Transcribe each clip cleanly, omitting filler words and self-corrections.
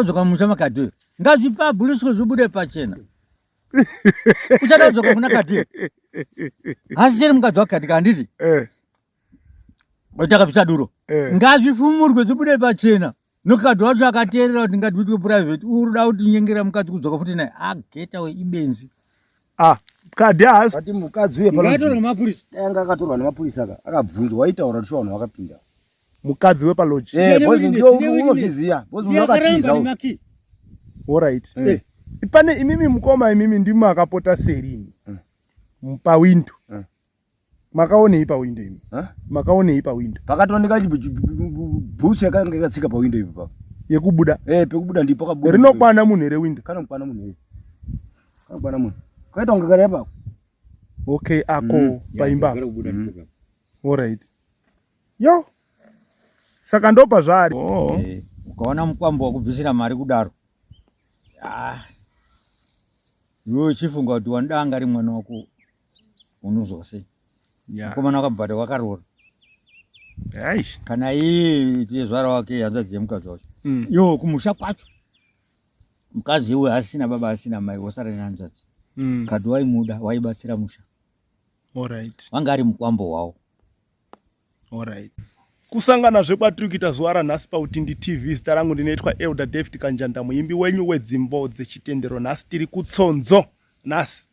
kudzoka mumusha makadhi ngazvipabhuliswe zvibude pachena uchada kudzoka kuna kadhi hasisiri mukadzi wakadhi ka handiti eh. Takabvisa duro eh. Ngazvifumurwe zvibude pachena nokadhi wacho akateerera kuti ngatiitwe private uri kuti nyengera mukadzi kudzoka futi naye ageta we ibenzi. Ah, kadhi haasi Ati mukadzi uye Ngatorwa nemapurisa. Dai anga akatorwa nemapurisa aka akabvunzwa waitaura kuti vanhu vakapinda. Mukadzi wepaloji. Eh, Ndine bozi witness, ndio ndine witness. unozviziya. Bozi Ndiye akaramba unokatiza. nemaki. Alright. Eh. Pane imimi mukoma, imimi ndimi akapota seri imi pawindo. Makaonei pawindo imi? Huh? Makaonei pawindo? Pakatooneka bhutsu yakanga yakatsika pawindo ipo papo. Yekubuda? Eh, pekubuda ndipo pakabuda. Rinokwana munhu here windo? Kana kukwana munhu here? Kana kukwana munhu. Kaita kunge kare ipapo. Okay, ako paimba Gara kubuda ndipo papo. Alright, yo, saka ndopa zvaari, oh. Eh, ukaona mukwambo wakubvisira mari kudaro, ah, iwe uchifunga kuti wanoda anga ari mwana wako, unozwa sei? Mukomana wakabhadha wakaroora. Aish. Kana iye tezvara wake, hanzvadzi yemukadzi wacho, iwo kumusha kwacho mukadzi iwe asina baba asina mai, wosara nehanzvadzi. Kadhi waimuda, waibatsira musha. Wanga ari mukwambo wawo. Alright. Kusanganazve kwatiri kuita zuva ranhasi paUtindi TV. Zita rangu ndinoitwa Elder David Kanjanda, muimbi wenyu wedzimbo dzechitendero. Nhasi tiri kuTsonzo. Nhasi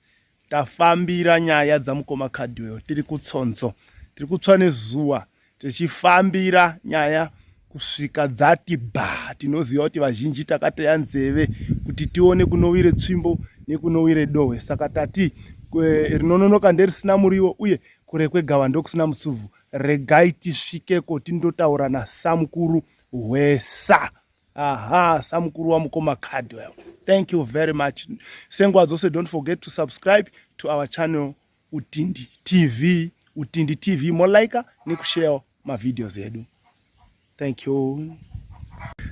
tafambira nyaya dzamukoma Cardwell. Tiri kuTsonzo. Tiri kutsva nezuva tichifambira nyaya kusvika dzati bha. Tinoziva kuti vazhinji takateya nzeve kuti tione kunowire tsvimbo nekunowire dohwe. Saka tati rinononoka nderisina muriwo uye kure kwegava ndokusina mutsubvu. Regai tisvikeko tindotaura nasamukuru Hwesa. Aha, samukuru wamukoma Cardwell. Thank you very much. Senguva dzose, don't forget to subscribe to our channel Utindi TV. Utindi TV, molike nekushare mavideos edu. Thank you.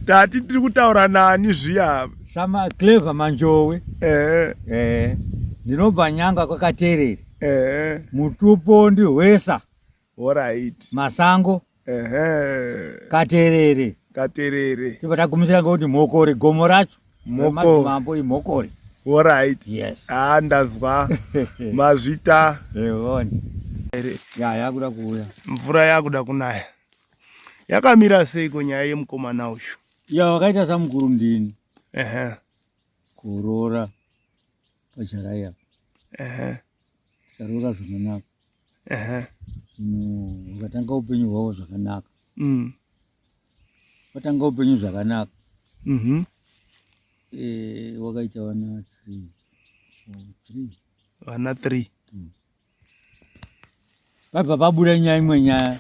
Tati tiri kutaura nani zviya? Sama Clever Manjowe. Eh. Ndinobva Nyanga kwakaterere. Mutupo ndiHwesa. Alright. Masango. Katerere. Katerere. Tibva tagumisira ngekuti Mhokore, gomo racho. Mhokore. Madzimambo iMhokore. Alright. Yes. Ah, ndazwa. Mazvita. Eoni. Ya, yakuda kuuya. Mvura yakuda kunaya. Yakamira seiko nyaya yemukomana uyu? Ya, wakaita samukuru ndini. Kuroora pacharai apa. Tikaroora zvakanaka. Zvino vakatanga upenyu hwavo zvakanaka. Vatanga upenyu zvakanaka. Eh, wakaita vana 3. 3. Vana 3. Pabva pabuda nyaya, imwe nyaya.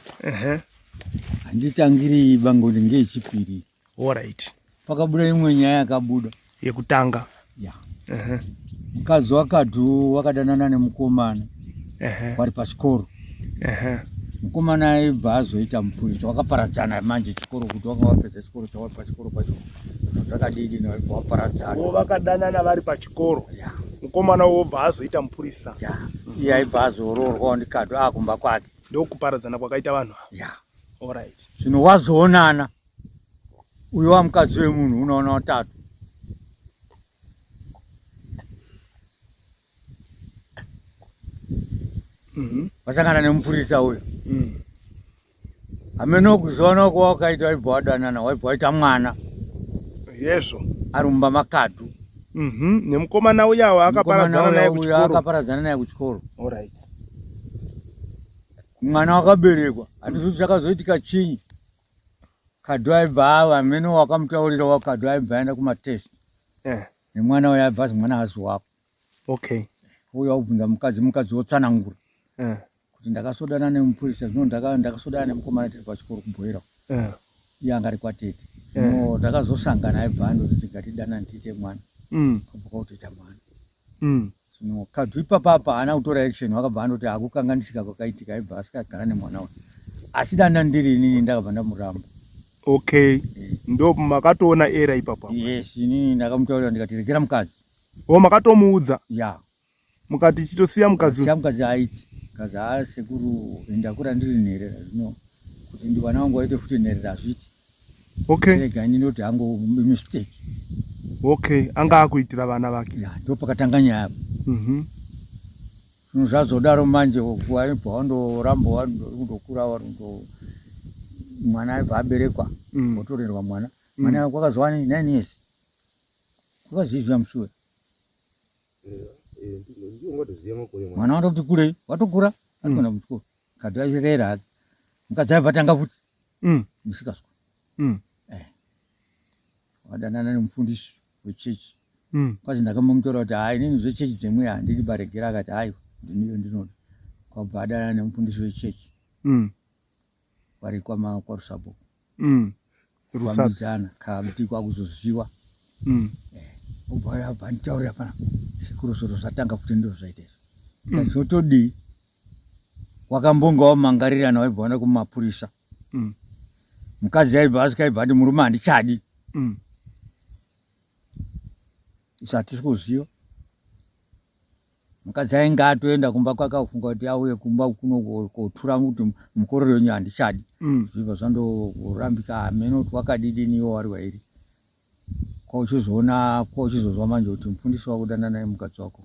Handitangiri bangoni ngeyechipiri. Alright. Pakabuda imwe nyaya yakabuda. Yekutanga. Ya. Mukadzi wakadhu wakadanana nemukomana wari pachikoro. Mukomana aibva azoita mupurisa, wakaparadzana manje chikoro kuti wanga wapedza chikoro chawari pachikoro pacho zvakadini, waibva waparadzana. Vo vakadanana vari pachikoro. Ya. Mukomana wobva azoita mupurisa. Ya, iye aibva azoroorwawo ndikadhu akumba kwake. Ndokuparadzana kwakaita vanhu ava. Ya. Alright. Zvino wazoonana uyo wamukadzi wemunhu unoona watatu. Vasangana nemupurisa uyo. Hameno kuzoona uko wakaita, waibva wadanana, waibva waita mwana. Yezvo. Ari mumba makadhu. Nemukomana uya waakaparadzana naye kuchikoro. Akaparadzana naye kuchikoro. Alright. Mwana wakaberekwa, handizi kuti chakazoitika chinyi. Kadhu aibva ava, hameno wakamutaurira wakadhu aibva aenda kumatest nemwana uyo, aibva azi mwana hazi wako. Uyo wabvunza mukadzi, mukadzi wotsanangura kuti ndakasodana nemupurisa zvino ndakasodana nemukomana tiri pachikoro kubhoera. Iye anga ari kwatete. Zvino takazosangana, aibva andoti ngatidanane tiite mwana. Kabva kautoita mwana. Zvino kadhu ipapapa haana kutora action, wakabva andoti hakukanganisika kwakaitika, aibva asikagara nemwana uyu. Asi danda ndiri inini ndakabva ndamuramba. Okay. Ndo makatoona era ipapo. Yes, inini ndakamutaurira ndikati regera mukadzi. O, makatomuudza? Ya. Mukati chitosiya mukadzi. Siya mukadzi aiti. Kazi haa sekuru, ndakura ndiri nherera, zvino kuti ndi vana vangu vaite futi nherera hazviiti. Okay. Rega ini ndoti hangu mistake. Okay, anga akuitira vana vake. Ya, ndopakatanga nyaya. Zvinhu zvazodaro manje waibva wandoramba wandokura wando mwana aibva aberekwa wotorerwa mwana. Mwana kwakazova 9 years. Kwakazizwa mushure. Mwana wandoti kurei, watokura, atoenda muchikoro. Kadhi achirera hake. Mukadzi aibva atanga futi. Musikazwa. Eh. Wadanana nemufundisi wechechi. Kwazi ndakambomutora kuti hayi inini zvechechi dzemweya handidi baregera akati hayi ndiniyo ndinoda. Kwabva adanana nemufundisi wechechi. Vari kwama kwaRusapo. Rusape. Kabti kwakuzoziwa. Eh. Obva abva anditaurira pana sekuru zviro zvatanga futi ndizvo zvaita izvo. Ndikati Wakambonga wamangarirana waibva waenda kumapurisa. Mukadzi aibva asvika aibva ati murume handichadi. Isu hatisi kuziva. Mukadzi ainge atoenda kumba kwake afunga kuti auye kumba kuno kotura kuti mukororo wenyu handichadi. Zvibva zvandorambika hameno kuti wakadidini iwo wari wairi. Kwauchizoona kwauchizozwa manje kuti mufundisi wakudana naye mukadzi wako.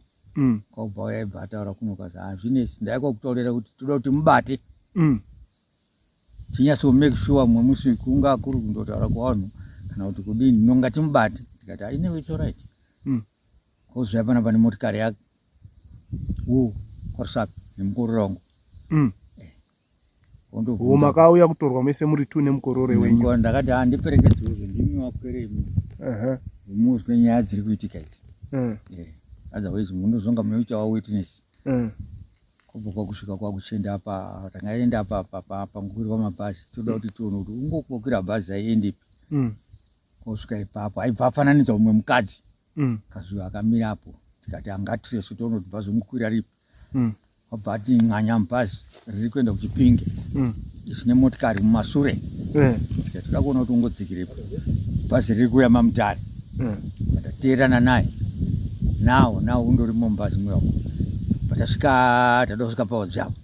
Kwaubva uya aibva ataura kuno kazi hazvinetsi ndaikokutaurira kuti toda kuti mubate. Tinyatso make sure mumwe musi kunga kuri kundotaura kuvanhu kana kuti kudini nonga timubate. Ndikati ah, anyway it's alright. Kozouya pana pane motikari yake. Wo kwaRusape nemukororo wangu. Wo makauya kutorwa mese muri two nemukorore wenyu. Ndakati handiperekedzwe izvo ndimi wakwere imi. Muzwe nyaya dziri kuitika idzi. Otherwise munozonga munoita wa witness. Kubva kwakusvika kwakuchienda apa tangaenda apa apa pangokwirwa mabhazi toda kuti tione kuti ungokwira bhazi aiendepi. Kusvika ipapo aibva afananidza umwe mukadzi. Kazuva akamira apo tikati angatiresu tione kuti bhazi ungokwira ripi. Wabva ati n'anya mubhazi riri kuenda kuChipinge. Isine motikari mumasure. Tikati toda kuona kuti ungodzikirepo. Bhazi riri kuuya maMutare. Tateerana naye. Nawo nawo undorimo mubhazi muya umu. Patasvika tada kusvika pahodzi apo.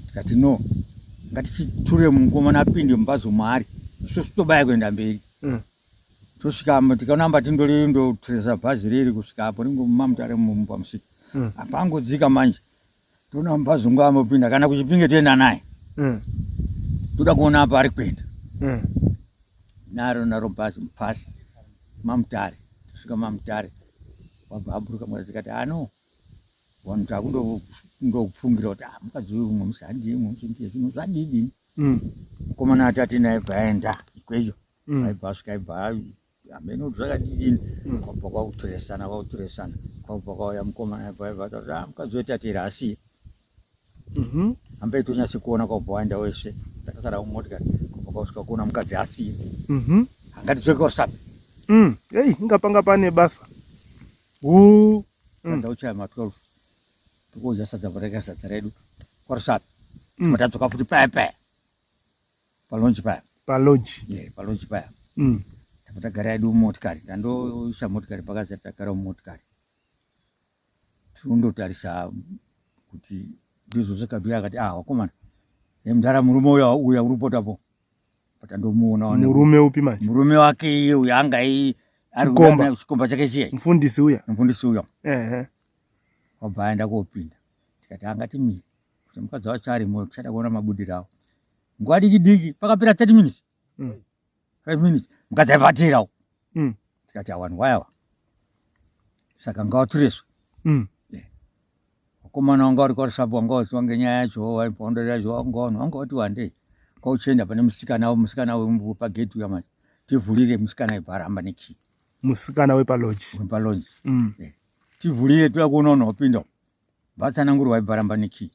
Tikati no ngatichiture mukomana apinde mubhazi umo ari. Isusu tobaya kuenda mberi. Tosvika tikanamba tindori ndotresa bhazi riri kusvika apo ringo maMutare pamusika. Apa angodzika manje. Toona mubhazi ungu ambopinda kana kuChipinge toenda naye. Toda kuona apa ari kuenda. Naro naro bhazi mupasi maMutare. Tosvika maMutare. Wabva aburuka mukadzi tikati ano. Vanhu takundofungira kuti ah mukadzi uyu mumwe musi handiye mumwe musi ndiye zvino zvadidini. Mukomana atati naye bva aenda ikweyo. Aibva asvika aibva hameno kuti zvakadidini. Kwabva kwakuturesana kwakuturesana. Kwabva kwauya mukomana aibva aibva atati ah mukadzi uyu tati iri asiye. Hambe tonyatso kuona kwabva waenda wese. Takasara mumotikari kwabva kwasvika kuona mukadzi asiye. Angatidzoke kwaRusape. Ei, inga panga pane basa. Sadza uchaya ma 12. Tokodya sadza pareka sadza redu kwaRusape. Tadzoka futi paya paya. Palonji paya. Palonji. Yeah, palonji paya. Tabva tagara yedu mumotikari. Tandoisa motikari pakazara tagara mumotikari. Tinondotarisa kuti ndizvo zvakabhuya akati ah wakomana. Mudhara murume uya uya uri potapo. Patandomuona murume upi manje? Murume wake iye uya anga ari chikomba chikomba chake chiye. Mufundisi uya. Mufundisi uya. Wabva aenda kopinda. Tikati angati miri. Kuti mukadzi wacho arimo tichada kuona mabudiro awo. Nguva diki diki pakapera 30 minutes. 5 minutes mukadzi aibva ateerawo. Tikati awanhu wayawa. Saka ngawatureswe. Vakomana vanga vari kwaRusape vanga vaziva ngenyaya yacho vaibva yacho vanga vanhu vanga vati wandei. Kwauchienda pane musikana musikana wepagate uya manje. Tivhurire musikana aibva aramba nekii. Musikana wepaloji. Wepaloji. Tivhurire toda kuona vanhu vapinda. Vatsanangurwa aibva aramba nekii.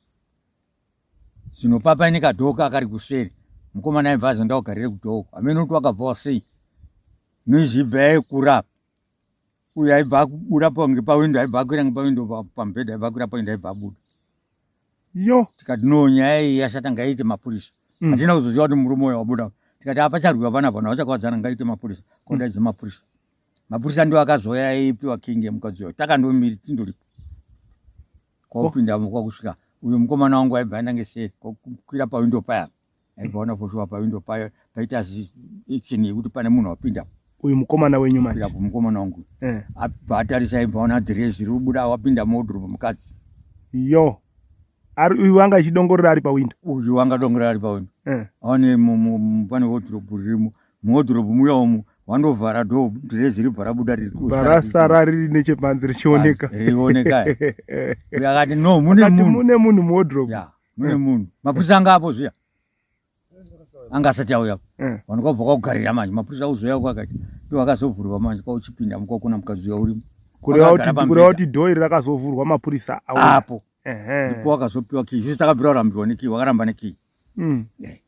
Zvino papa ine kadhoo kakari kuseri. Mukomana aibva azoenda kugarire kudhoo. Hameno kuti wakabvawo sei. Noise ibva yaikura. Uyu aibva abuda ngepawindo aibva akwira ngepawindo pamubhedha aibva akwira pawindo aibva abuda. Yo. Tikati no nyaya iyi yashata ngaiite mapurisa. Hatina kuzoziva kuti murume uyu wabuda. Tikati apa charwiwa panapa vanhu vachakuvadzana ngaiite mapurisa. Kondaidze mapurisa. Mapurisa ndiwo akazouya aipiwa king yemukadzi uyo. Takandomiri tindoripo. Kwakupinda kwakusvika uyu mukomana wangu aibva aenda ngeseri kwakukwira pawindo paya. Aibva ona for sure pawindo payo paita action yekuti pane munhu wapinda. Uyu mukomana wenyu manje. Apo mukomana wangu. Eh. Abva atarisa aibva ona dress riri kubuda wapinda muwardrobe mukadzi. Yo. Ari uyu wanga achidongorera ari pawindo. Uyu wanga dongorera ari pawindo. Eh. Aone pane wardrobe ririmo. Muwardrobe muya umu wandovhara door dress ribva rabuda riri Barasara riri nechepanze richioneka. Rioneka. Uyu akati no mune munhu. Mune munhu muwardrobe. Yeah. Mune eh. munhu. Mapurisa anga apo zviya. Anga asati auya. Eh. Vanhu kwabva kwakugarira manje mapurisa kuzouya kwakati ndo akazovhurwa manje kwauchipinda mukwakuna mukadzi uya urimo. Kureva kuti dhoo iri rakazovhurwa mapurisa auya. Apo. Ndipo wakazopiwa kii. Isusu takabvira kurambiwa nekii wakaramba nekii. Mm. Eh.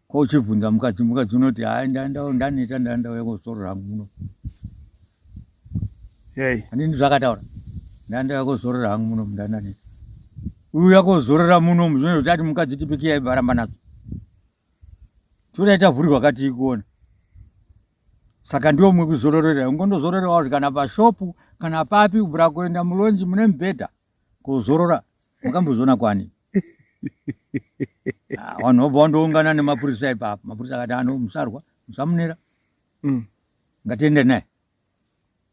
Ko uchibvunza mukadzi mukadzi unoti hayi ndaneta ndandauya kuzorora hangu muno. Hey. Handini zvakataura. Ndandauya kuzorora hangu muno ndandaneta. Uya kozorora muno zvino zvati mukadzi tipikiya ibaramba nadzo. Toda tavhurirwa kati ikuona. Saka ndiwo mwe kuzororera. Ungondozororera kana pashopu kana papi kubura kuenda mulonji mune mubhedha. Kuzorora makambozviona kwani? Ah, vanhu vobva vandoungana nemapurisa ipapo. Mapurisa akati ano musarwa, musamunera. Mm. Ngatiende naye.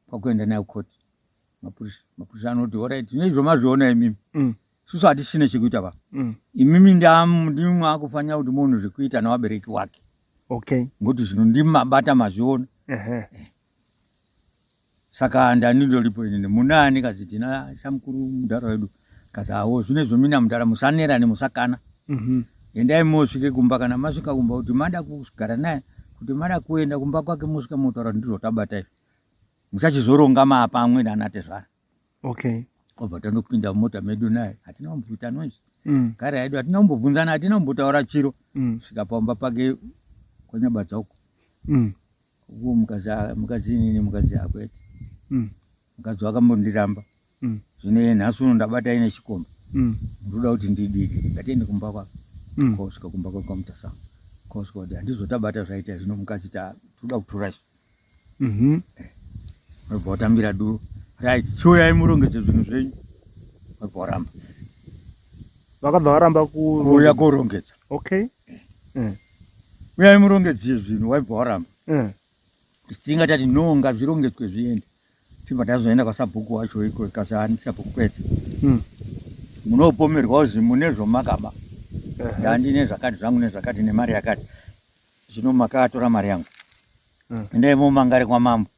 Kwakuenda naye kukoti. Mapurisa, mapurisa anoti alright, zvino mazviona imimi. Mm. Isusu hatisina chekuita pa. Mm. Imimi ndimi mwakufanira kuti muone zvekuita nevabereki wake. Okay. Ngokuti zvino ndimi mabata mazviona. Uh -huh. Saka ndandindoripo inini munani kazi tina samukuru mudhara wedu kazi awo zvino izvo mina mudhara musanerane musakana mm -hmm. endai mosvike kumba kana masvika kumba kuti mada kugara naye kuti mada kuenda kumba kwake mosvika motaura kuti ndizvo tabata izvi muchachizoronga maapamwe nanatezvara okay obva tandopinda mumota medu naye hatina kumboita noise mm. kare yedu hatina kumbobvunzana hatina kumbotaura chiro mm. svika pamba pake kwanyabadza uko mm. Ukuwo mukadzi mukadzi inini mukadzi akwete. Mm. Mukadzi wakambondiramba. Mm. Zvino iye nhasi uno ndabata ine chikomba. Mm. Ndinoda kuti ndididi. Ngatiende kumba kwako. Mm. Kosvika kumba kwako kwaMutasa. Kosvika kuti handizotabata zvaita zvino mukadzi ta toda kutora izvi. Mhm. Eh. Wabva watambira duro. Right, chiuyai murongedze zvinhu zvenyu. Wabva waramba. Vakabva varamba ku kuuya korongedza. Okay. Eh. Mm. Uyai murongedze zvinhu waibva waramba. Mm. Tinga tati no ngazvirongedzwe zviende. Tibva tazoenda kwasabhuku wacho iko ikasi hani sabhuku kwete. Mm. Munopomerwa kuzi mune zvomakaba. Ndandine zvakati zvangu nezvakati nemari yakati. Zvino makatora mari yangu. Mm. Endai mumangare kwamambo.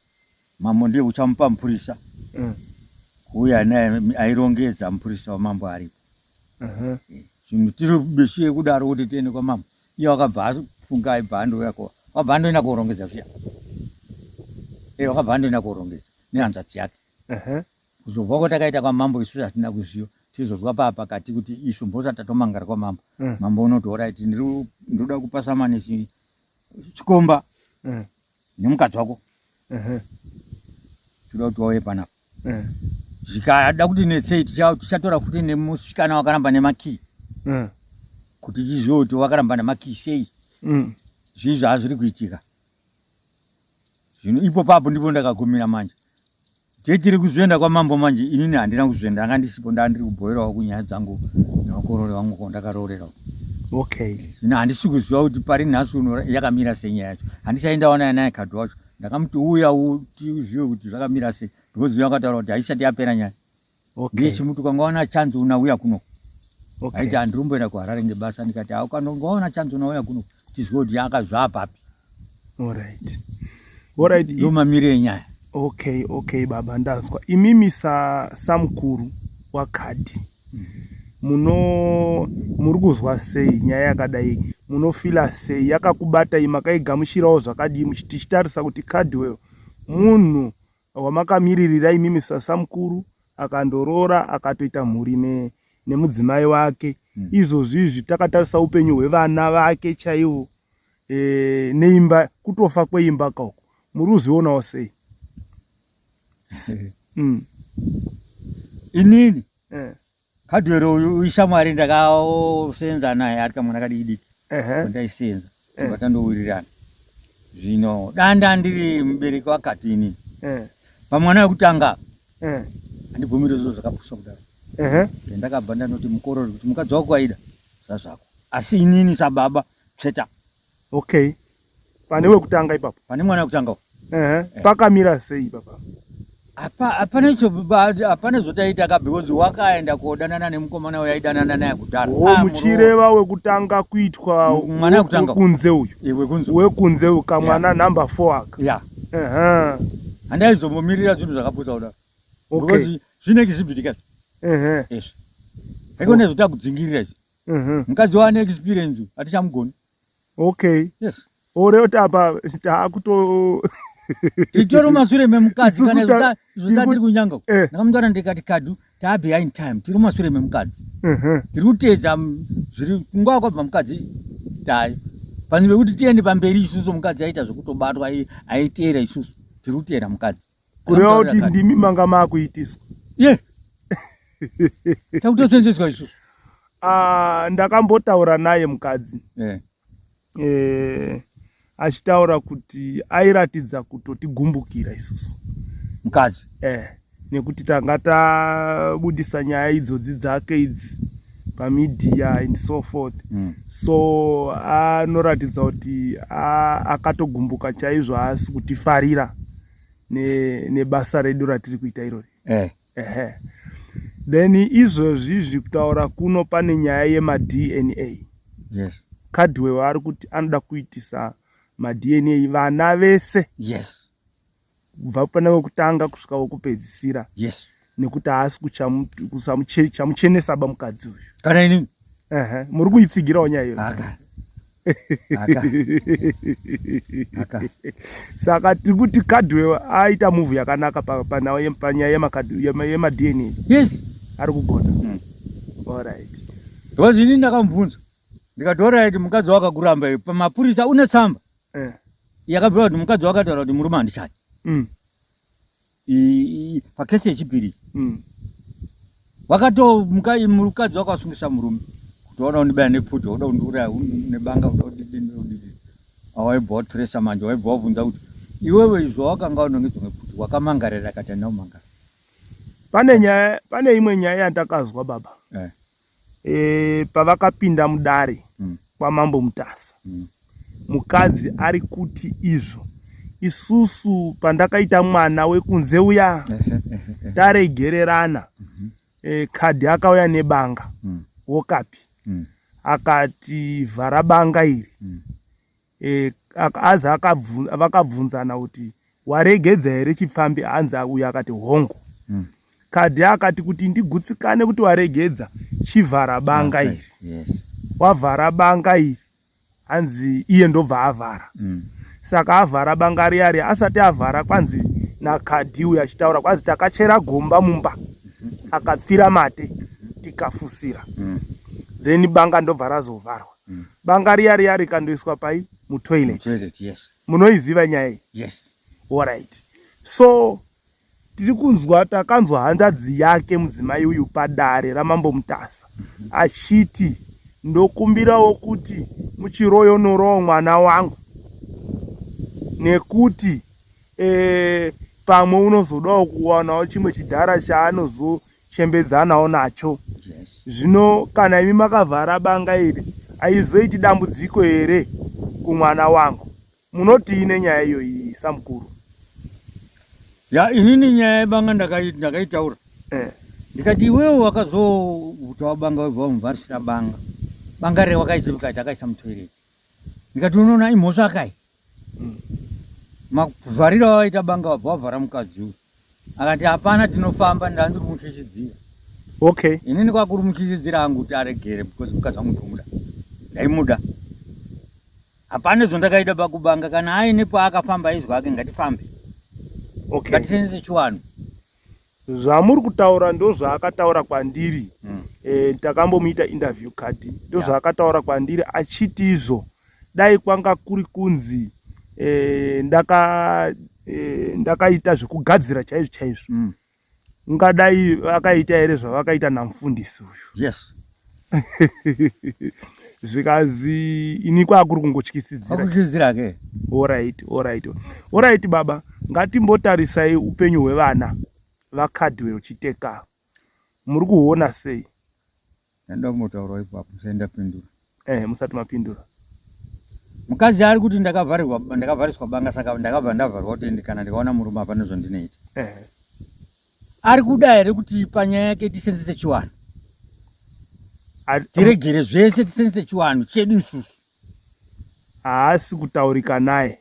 Mambo ndiye uchamupa mupurisa. Mm. Kuuya naye airongedza mupurisa wamambo aripo. Uh-huh. Zvinhu tiri bishi kudaro kuti tiende kwamambo. Iye wakabva afunga aibva andouya ko. Wakabva andoenda korongedza zviya. Eh wakabva andoenda korongedza nehanzvadzi yake. Uh-huh. Kuzobva kwatakaita kwamambo isusu hatina kuziva. Tizozwa paa pakati kuti isu mbosa tatomangara kwamambo. Mm. Mambo unoti alright ndinoda kupa samanisi chikomba. Mm. Nemukadzi wako. Uh-huh. Toda kuti wauye panapa. Eh. Zvikada kuti netsei tichatora futi nemusikana wakaramba nemakii. Eh. Kuti tizive kuti wakaramba nemakii sei. Mm. Zvii zvazviri kuitika. Zvino ipo papo ndipo ndakagumira manje. Date rekuzoenda kwamambo manje inini handina kuzoenda ndanga ndisipo ndaa ndiri kubhoerawo kunyaya dzangu nevakorore vangu kwandakaroorera. Okay. Zvino handisi kuziva kuti pari nhasi uno yakamira sei nyaya yacho. Handisai ndaona naye kadhi wacho. Ndakamuti uya uzive kuti zvakamira sei because iye akataura kuti haisati yapera nyaya. Okay. Ndiye chimuti ukangawana chance unauya kuno. Okay. Aiti handiri kumboenda kuHarare ngebasa ndikati ha ukanongawana chance unauya kuno tizwe kuti yakazvaapapi. Alright. Alright. Ndo mamiriro enyaya. Okay, okay baba ndazwa. Imimi sa samukuru wakadhi. Muno muri kuzwa sei nyaya yakadai? Munofila sei? Yakakubatai makaigamuchirawo zvakadii tichitarisa kuti Cardwell munhu wamakamiririra imimi sasamukuru akandoroora akatoita mhuri ne, nemudzimai wake Mm. Izvozvi izvi takatarisa upenyu hwevana vake chaivo e, neimba kutofa kweimba kauko muri kuzvionawo sei? mm. Inini eh. Kadwero uyu ishamwari ndakasenza naye ari kamwana kadiki diki uh-huh. ndaisenza eh. vatandowirirana zvino danda ndiri mubereki wakati inini eh. pamwana wekutanga eh. handibvumiri zviro zvakapusa kudaro uh-huh. Ndakabva ndanoti mukorori kuti mukadzi wako aida zvazvako asi inini sababa Tsveta. Okay. Pane wekutanga ipapo. Pane mwana wekutanga. Eh. Pakamira sei ipapa? Apa hapana icho hapana zvotaita ka because wakaenda kodanana nemukomana uyo aidanana naye kudhara. Oh, ah, muchireva wekutanga kuitwa mwana wekutanga kunze uyu. Eh, wekunze. Wekunze uyu kamwana yeah. Number 4 aka. Yeah. Eh. Handaizombomirira zvinhu zvakapusa kudaro. Okay. Because zvine exhibit ka. Eh. Yes. Haikona zvotakudzingirira izvi. Mukadzi wane experience hatichamugoni. Okay. Yes. Oreva apa taakuto titori mumasure memukadzi kana zvotatiri kunyanga eh. ndakamutaura ndikati kadu taa behind time tiri mumasure memukadzi tiri kuteedza zviri kunguva kwabva mukadzi tayo panzvimbo yekuti tiende pamberi isusu mukadzi aita zvekutobatwa aiteera isusu tiri kuteera mukadzi kureva kuti ndimi manga maakuitiswa ye takutosenzeswa isusu ah, ndakambotaura naye mukadzi yeah. Eh, achitaura kuti airatidza kutotigumbukira isusu mukadzi eh, nekuti tanga tabudisa nyaya idzodzi dzake idzi pamedia and so forth mm. So anoratidza kuti akatogumbuka chaizvo haasi kutifarira nebasa ne redu ratiri kuita irori eh. Ehe. Then izvozvi izvi kutaura kuno pane nyaya yemaDNA. Yes. Cardwell ari kuti anoda kuitisa maDNA vana vese. Yes. Kubva pane wekutanga kusvika wekupedzisira. Yes. Nekuti haasi kuchamuchenesa ba mukadzi uyu. Kana inini? Ehe. Muri kuitsigirawo nyaya iyoyo. Aka. Aka. Aka. Saka tiri kuti Cardwell aita move yakanaka panyaya yemaDNA. Yes. Ari kugona. Alright. Because ini ndakamubvunza. Ndikati alright mukadzi wakakuramba iwe pamapurisa une tsamba. Eh. Yakabvira kuti mukadzi wakataura kuti murume handichadi. Pakesi yechipiri. Wakato mukadzi wakasungisa murume kuti wauda kundibaya nepfuti, wauda kundiuraya nebanga, wauda kundidini, kundidini. Awaibva watresa manje, waibva wabvunza kuti iwewe izvo wakanga unongedzwa ngepfuti wakamangarira akati handina kumangara. Pane nyaya, pane imwe nyaya yandakazwa baba. Eh. E, pavakapinda mudare kwamambo Mutasa. Mukadzi ari kuti izvo isusu pandakaita mwana wekunze uya taregererana e, kadhi akauya nebanga wokapi akati vhara banga iri e, azi vakabvunzana kuti waregedza here chipfambi hanzi uyo akati hongu kadhi akati kuti ndigutsikane kuti waregedza chivhara banga iri yes. Wavhara banga iri hanzi iye ndobva avhara Saka avhara banga riya riya asati avhara kwanzi nakadhi uyo achitaura kwanzi takachera gomba mumba akapfira mate tikafusira Then banga ndobva razovharwa Banga riya riya rikandoiswa pai mutoilet. Mutoilet, yes. Munoiziva nyaya iyi? Yes. Alright. So tiri kunzwa takanzwa hanzvadzi yake mudzimai uyu padare raMambo Mutasa achiti ndokumbirawo kuti muchiroyonorawo mwana wangu nekuti e, pamwe unozodawo kuwanawo chimwe chidhara chaanozochembedzanawo nacho. Yes. Zvino kana imi makavhara banga iri haizoiti dambudziko here kumwana wangu? Munotii nenyaya iyoyi samukuru? Ya inini nyaya yebanga ndakaitaura eh. Ndikati iwewe wakazoutawa banga webva wamuvharisira banga banga re wakaisa ukati akaisa mutoilet. Ndikati unoona imhosva kai Makuvharira waita banga wabva wavhara mukadzi uyu. Akati hapana tinofamba ndandiri kumutyisidzira. Okay. Inini kwakuri mutyisidzira hangu kuti aregere because mukadzi wangu ndomuda. Ndaimuda. Hapana izvo ndakaida pakubanga kana aine paakafamba izwa ake ngatifambe. Okay. Ngatisenzese chiwanhu. Zvamuri kutaura ndozvaakataura kwandiri e, takambomuita interview card ndozvaakataura kwandiri achiti izvo dai kwanga kuri kunzi e, ndaka e, ndakaita zvekugadzira chaizvo chaizvo ungadai vakaita here zvavakaita namufundisi uyu Yes. Zvikazi ini kwakuri kungotyisidzira. Kwakutyisidzira ke. Alright, alright. Alright baba, ngatimbotarisai upenyu hwevana vaCardwell Chiteka. Muri kuhuona sei? Ndanoda kumbotaurawo ipapo musati ndapindura. Eh, musati mapindura. Mukadzi ari kuti ndakavharirwa ndakavhariswa banga saka ndakabva ndavharwa kuti kana ndikaona murume hapana zvandinoita. Eh. Ari kuda here kuti panyaya yake tisenzese chiwanhu? Tiregere zvese tisenzese chiwanhu chedu isusu. Haasi kutaurika naye.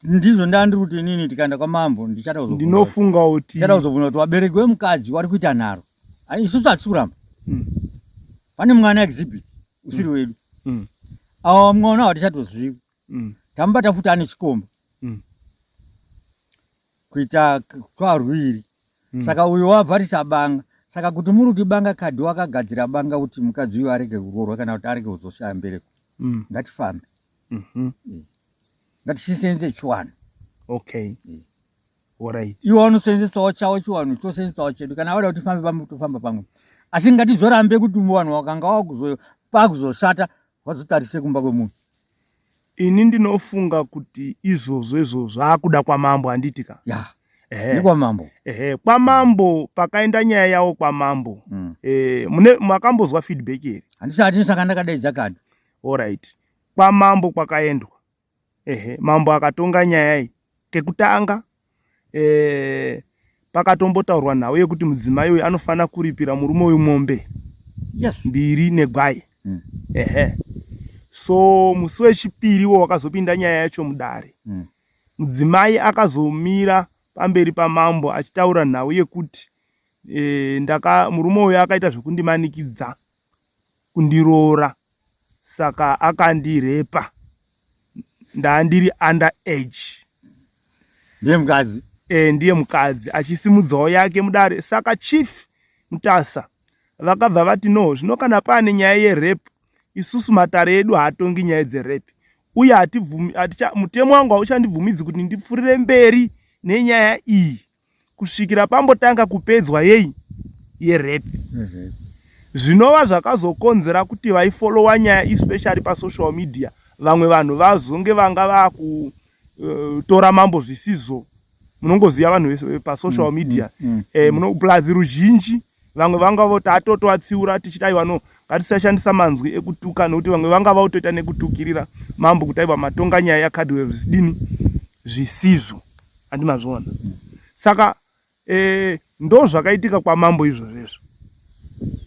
Ndizvo ndandiri kuti inini tikaenda kwamambo ndichada kuzobvunza. Ndinofunga kuti ndichada kuzobvunza kuti vabereki vemukadzi wari kuita nharo. Isusu hatisi kuramba. Pane mwana exhibit usiri wedu. Awa mwana hatichatozivi. Tamubata futi ane chikomba. Kuita twarwiri. Saka uyo wavharisa banga. Saka kuti muri kuti banga kadhi wakagadzira banga kuti mukadzi uyo arege kuroorwa kana kuti arege kuzoshaya mbereko. Ngatifambe. Ngatichisenze chiwanhu. Okay. Alright. Iwo wanosenzesawo chawo chiwanhu tosenzesawo chedu kana vada kuti tifambe pamwe tofamba pamwe. Asi ngatizorambe kuti vanhu wakanga wakuzo pakuzoshata wazotarise kumba kwemunhu. Ini ndinofunga kuti izvozvo izvo zvakuda kwamambo handiti ka? Ya. Ehe. Nekwamambo. Ehe, kwamambo pakaenda nyaya yawo kwamambo. Eh, mune makambozwa feedback here? Handisati saka ndakadaidza kadi. Alright. Kwamambo kwakaendwa. Ehe, mambo akatonga nyaya iyi kekutanga eh, pakatombotaurwa nhau yekuti mudzimai uyu anofanira kuripira murume uyu mombe Yes. mbiri negwai. Ehe. So musi wechipiri wo wakazopinda nyaya yacho mudare. Mudzimai akazomira pamberi pamambo achitaura nhau yekuti eh, ndaka murume uyu akaita zvekundimanikidza kundiroora saka akandirepa ndandiri under age. Ndiye mukadzi? E, ndiye mukadzi achisimudzawo yake mudare. Saka Chief Mutasa vakabva vati no, zvino kana paane nyaya yerape isusu matare edu haatongi nyaya dzerape uye hatibvumi haticha mutemo wangu hauchandibvumidzi kuti ndipfurire mberi nenyaya iyi kusvikira pambotanga kupedzwa yei yerape. Zvinova zvakazokonzera kuti vaifolowa nyaya especially pasocial media vamwe vanhu vazonge vanga vakutora mambo zvisizvo. Munongoziva vanhu vese pasocial media. Plus ruzhinji vamwe vanga voti atotovatsiura tichiti aiwa no ngatisashandisa manzwi ekutuka nekuti vamwe vanga vautoita nekutukirira mambo kuti aiwa matonga nyaya yaCardwell zvisidini zvisizvo. Handi mazviona. Saka ndo zvakaitika kwamambo izvozvo izvo.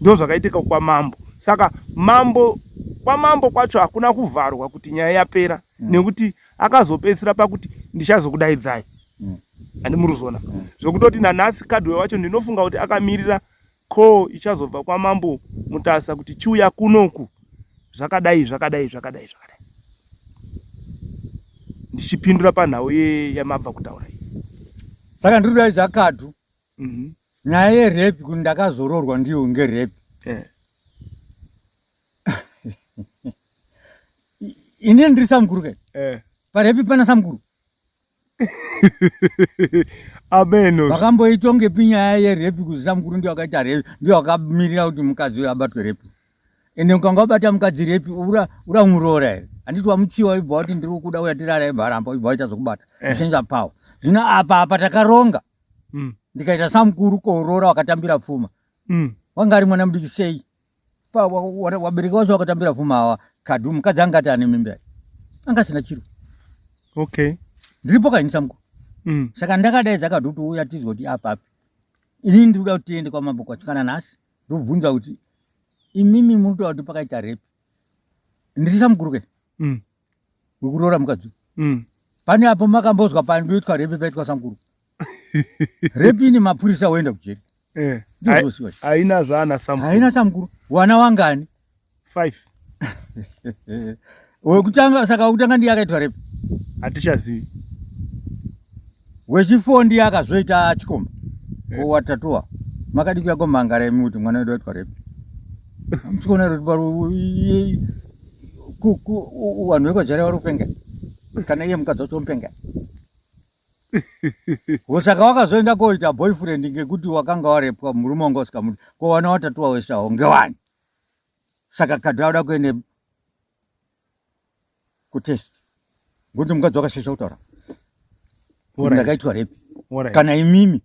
Ndo zvakaitika kwamambo. Saka mambo kwamambo kwacho hakuna kuvharwa kuti nyaya yapera nekuti akazopedzisira pakuti ndichazokudaidzai. Handi muri kuzviona. Zvekutoti nanhasi Cardwell wacho ndinofunga kuti akamirira call ichazobva kwamambo Mutasa kuti chiuya kunoku zvakadai zvakadai zvakadai zvakadai. Ndichipindura panhau yamabva kutaura iyi. Saka ndiri kudaidza Kadhu. Nyaya yerape kuti ndakazoroorwa ndiyo ngerape. Ini ndiri samukuru ke? Parape pana samukuru. Ameno. Vakamboitongepi nyaya yerape kuti samukuru ndiyo akaita rape, ndiyo akamirira kuti mukadzi uyu abatwe rape. Ende ukanga wabata mukadzi rape uramuroora here? Handiti wamutsiwa ibva wati ndiri kuda uya tirara ibva aramba ibva waita zvokubata. Kushandisa power. Zvino apa takaronga. Ndikaita samukuru kooroora wakatambira pfuma. Wanga ari mwana mudiki sei? Wabereki wacho wakatambira pfuma awa Kadhu mukadzi angati ane mimba here? Anga asina chiro. Okay. Ndiripo kaini samukuru. Saka ndakadaidza Kadhu kuti uya tizwe kuti apapi. Ini ndiri kuda kuti tiende kwamambo kwacho kana nhasi. Ndobvunza kuti imimi muri kutaura kuti pakaita rape. Ndiri samukuru ke? Wekuroora mukadzi. Pane apo makambozwa pandoitwa rape paitwa samukuru. Rape ine mapurisa woenda kujeri. Ndizvo Haina zvaana samukuru. Haina samukuru. Wana wangani? 5. Wekutanga saka wekutanga ndiye akaitwa rape. Hatichazivi. Wechifo ndiye akazoita chikomba. Watatuwa. Makadi kuya komhangara imi kuti mwana wedu aitwa rape. Muchikuona kuti vanhu vekwajari vari kupenga. Kana iye mukadzi wacho mupenga. Saka wakazoenda koita boyfriend ngekuti wakanga warepwa murume wanga usikamudi. Ko wana watatuwa wese awo ngewani. Saka Kadhu auda kuende kutest. Ngokuti mukadzi wakashesha kutaura. Ndakaitwa rape. Kana imimi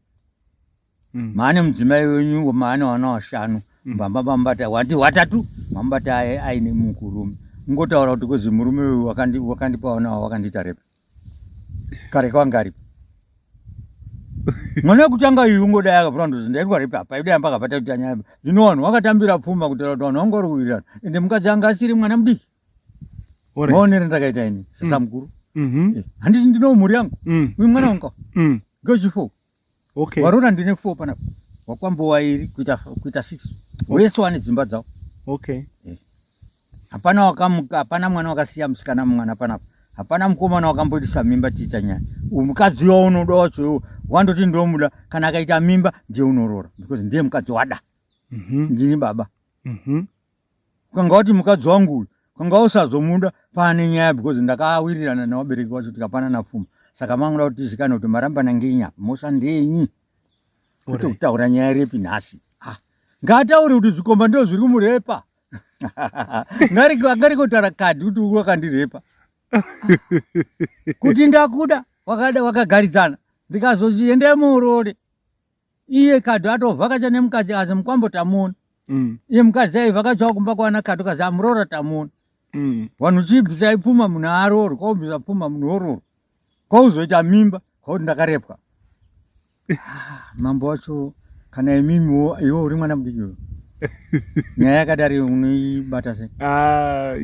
maane mudzimai wenyu maane vana vashanu mbamba mambata wati watatu mambata aine mukurume. Kungotaura kuti kuzi murume uyu wakandipa wana wakandiita rape. Kare kwanga aripo. Mwana wekutanga uyu ungodai akavhura ndozi ndaitwa rape apa idai amba akabata kuita nyaya. Zvino vanhu vakatambira pfuma kutaura kuti vanhu vanga vari kuwirirana. Ende mukadzi anga asiri mwana mudiki. Maonere ndakaita ini sasamukuru. Eh, handiti ndino mhuri yangu. Uyu mwana wangu. Gochi 4. Okay. Warora ndine 4 panapa. Wakwambo wairi kuita kuita 6. Wese wane dzimba dzawo. Okay. Eh. Hapana wakamuka, hapana mwana wakasiya musikana mwana panapa. Hapana mukomana wakamboitisa mimba tiita nyaya. Mukadzi uyo unoda wacho iwo wandoti ndomuda kana akaita mimba ndiye unoroora because ndiye mukadzi wada. Ndini baba. Ukanga wati mukadzi wangu uyu ukanga usazomuda pane nyaya because ndakawirirana nevabereki vacho tikapanana pfuma saka mangoda kuti tizikane kuti marambana ngenyi apa mhosva ndenyi kuti kutaura nyaya repi nhasi ah, ngaataure kuti zvikomba ndo zviri kumurepa ngarikotaura kadhi kuti wakandirepa kuti ndakuda wakada wakagaridzana ndikazozi endai muorore iye kadhi atovhakacha nemukadzi azi mukwambo tamuona Iye mukadzi aivhakachawo kumba kwana kadhi kazi amuroora tamuona. Vanhu chibvisai pfuma munhu aroorwe kwaubvisa pfuma munhu oroorwa kwauzoita mimba kwakuti ndakarepwa. Ah, mambo wacho kana imimiwo iwe uri mwana mudiki uyo nyaya yakadari unoibata sei? Ah,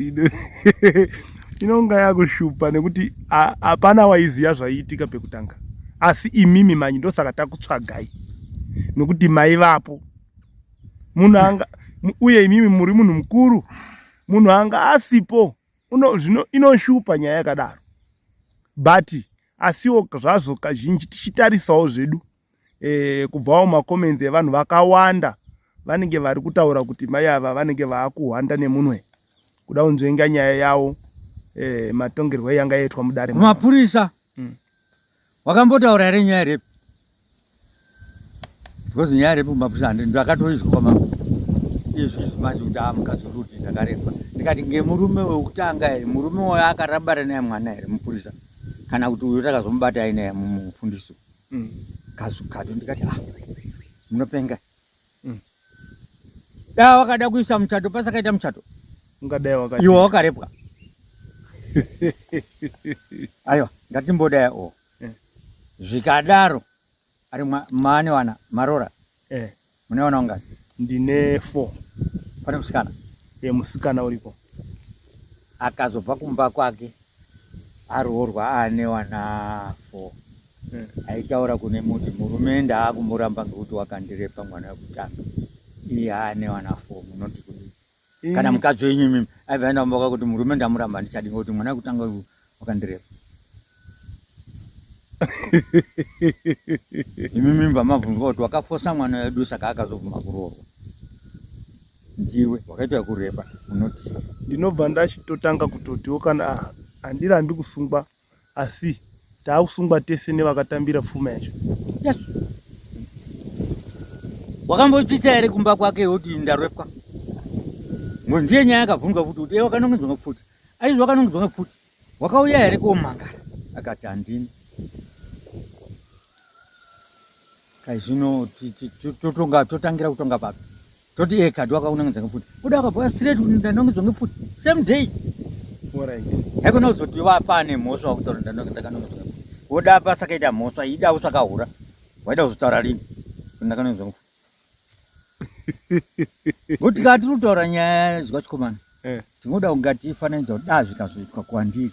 inonga yakushupa nekuti hapana waiziva zvaiitika pekutanga asi imimi manyi ndosaka takutsvagai nekuti maivapo munhu anga uye imimi muri munhu mukuru munhu anga asipo zvino inoshupa nyaya yakadaro but asiwo zvazvo kazhinji tichitarisawo zvedu e, kubvawo macomments evanhu vakawanda vanenge vari kutaura kuti mai ava vanenge vaakuhwanda nemunwe kuda kunzvenga nyaya yavo e, matongerwo yanga yaitwa mudare mapurisa Wakambotaura here nyaya yerepi? Because nyaya yerepi kumapurisa handi ndakatoizwa kwamambo. Izvi izvi manje kuti ah mukadzi uri kuti ndakarepwa. Ndikati ngemurume wekutanga here murume wayo akarabara naye mwana here mupurisa kana kuti uyo takazomubata ainaye mufundisi. Kazu kadu ndikati ah munopenga. Da wakada kuisa muchato pasakaita muchato. Ungadai wakati. Iwe wakarepwa. Aiwa ngatimbodai o. Zvikadaro ari maane wana marora. Mune wana ungani? Ndine 4. Pane musikana? Musikana uripo. Akazobva kumba kwake aroorwa aane wana 4. Aitaura kune muti murume ndaakumuramba ngekuti wakandirepa mwana wekutanga iye aane wana 4 munoti kudii? Kana mukadzi wenyu imimi aibva aenda kumba kwake kuti murume ndamuramba handichadi ngekuti mwana wekutanga uyu wakandirepa. Imimi mibva mabvunzwa kuti wakafosa mwana wedu saka akazobvuma kuroorwa ndiwe wakaitwa kurepa unoti ndinobva ndachitotanga kutotiwo kana handirambi kusungwa asi taakusungwa tese nevakatambira pfuma yacho. Yes. Wakambotsvitsa here kumba kwake kuti ndarepwa? Ndiye nyaya yakabvunzwa futi kuti wakanongedzwa ngepfuti. Aizvi wakanongedzwa ngepfuti. Wakauya here komangara? Akati handina. Kai zvino totonga totangira kutonga papi? Toti eh kadi wakaunangidza ngepfuti. Kuda akabva straight kuti ndanongedzwa ngepfuti. Same day. Alright. Haikona kuzoti wapane mhosva wakutaura ndakanongedzwa. Woda pasakaita mhosva ida usakahura. Waida kuzotaura rini? Kuti ndakanongedzwa ngepfuti. Ngokuti kana tiri kutaura nyaya zwa chikomana. Tinoda kunga tifananidza kuti da zvikazoitwa kwandiri.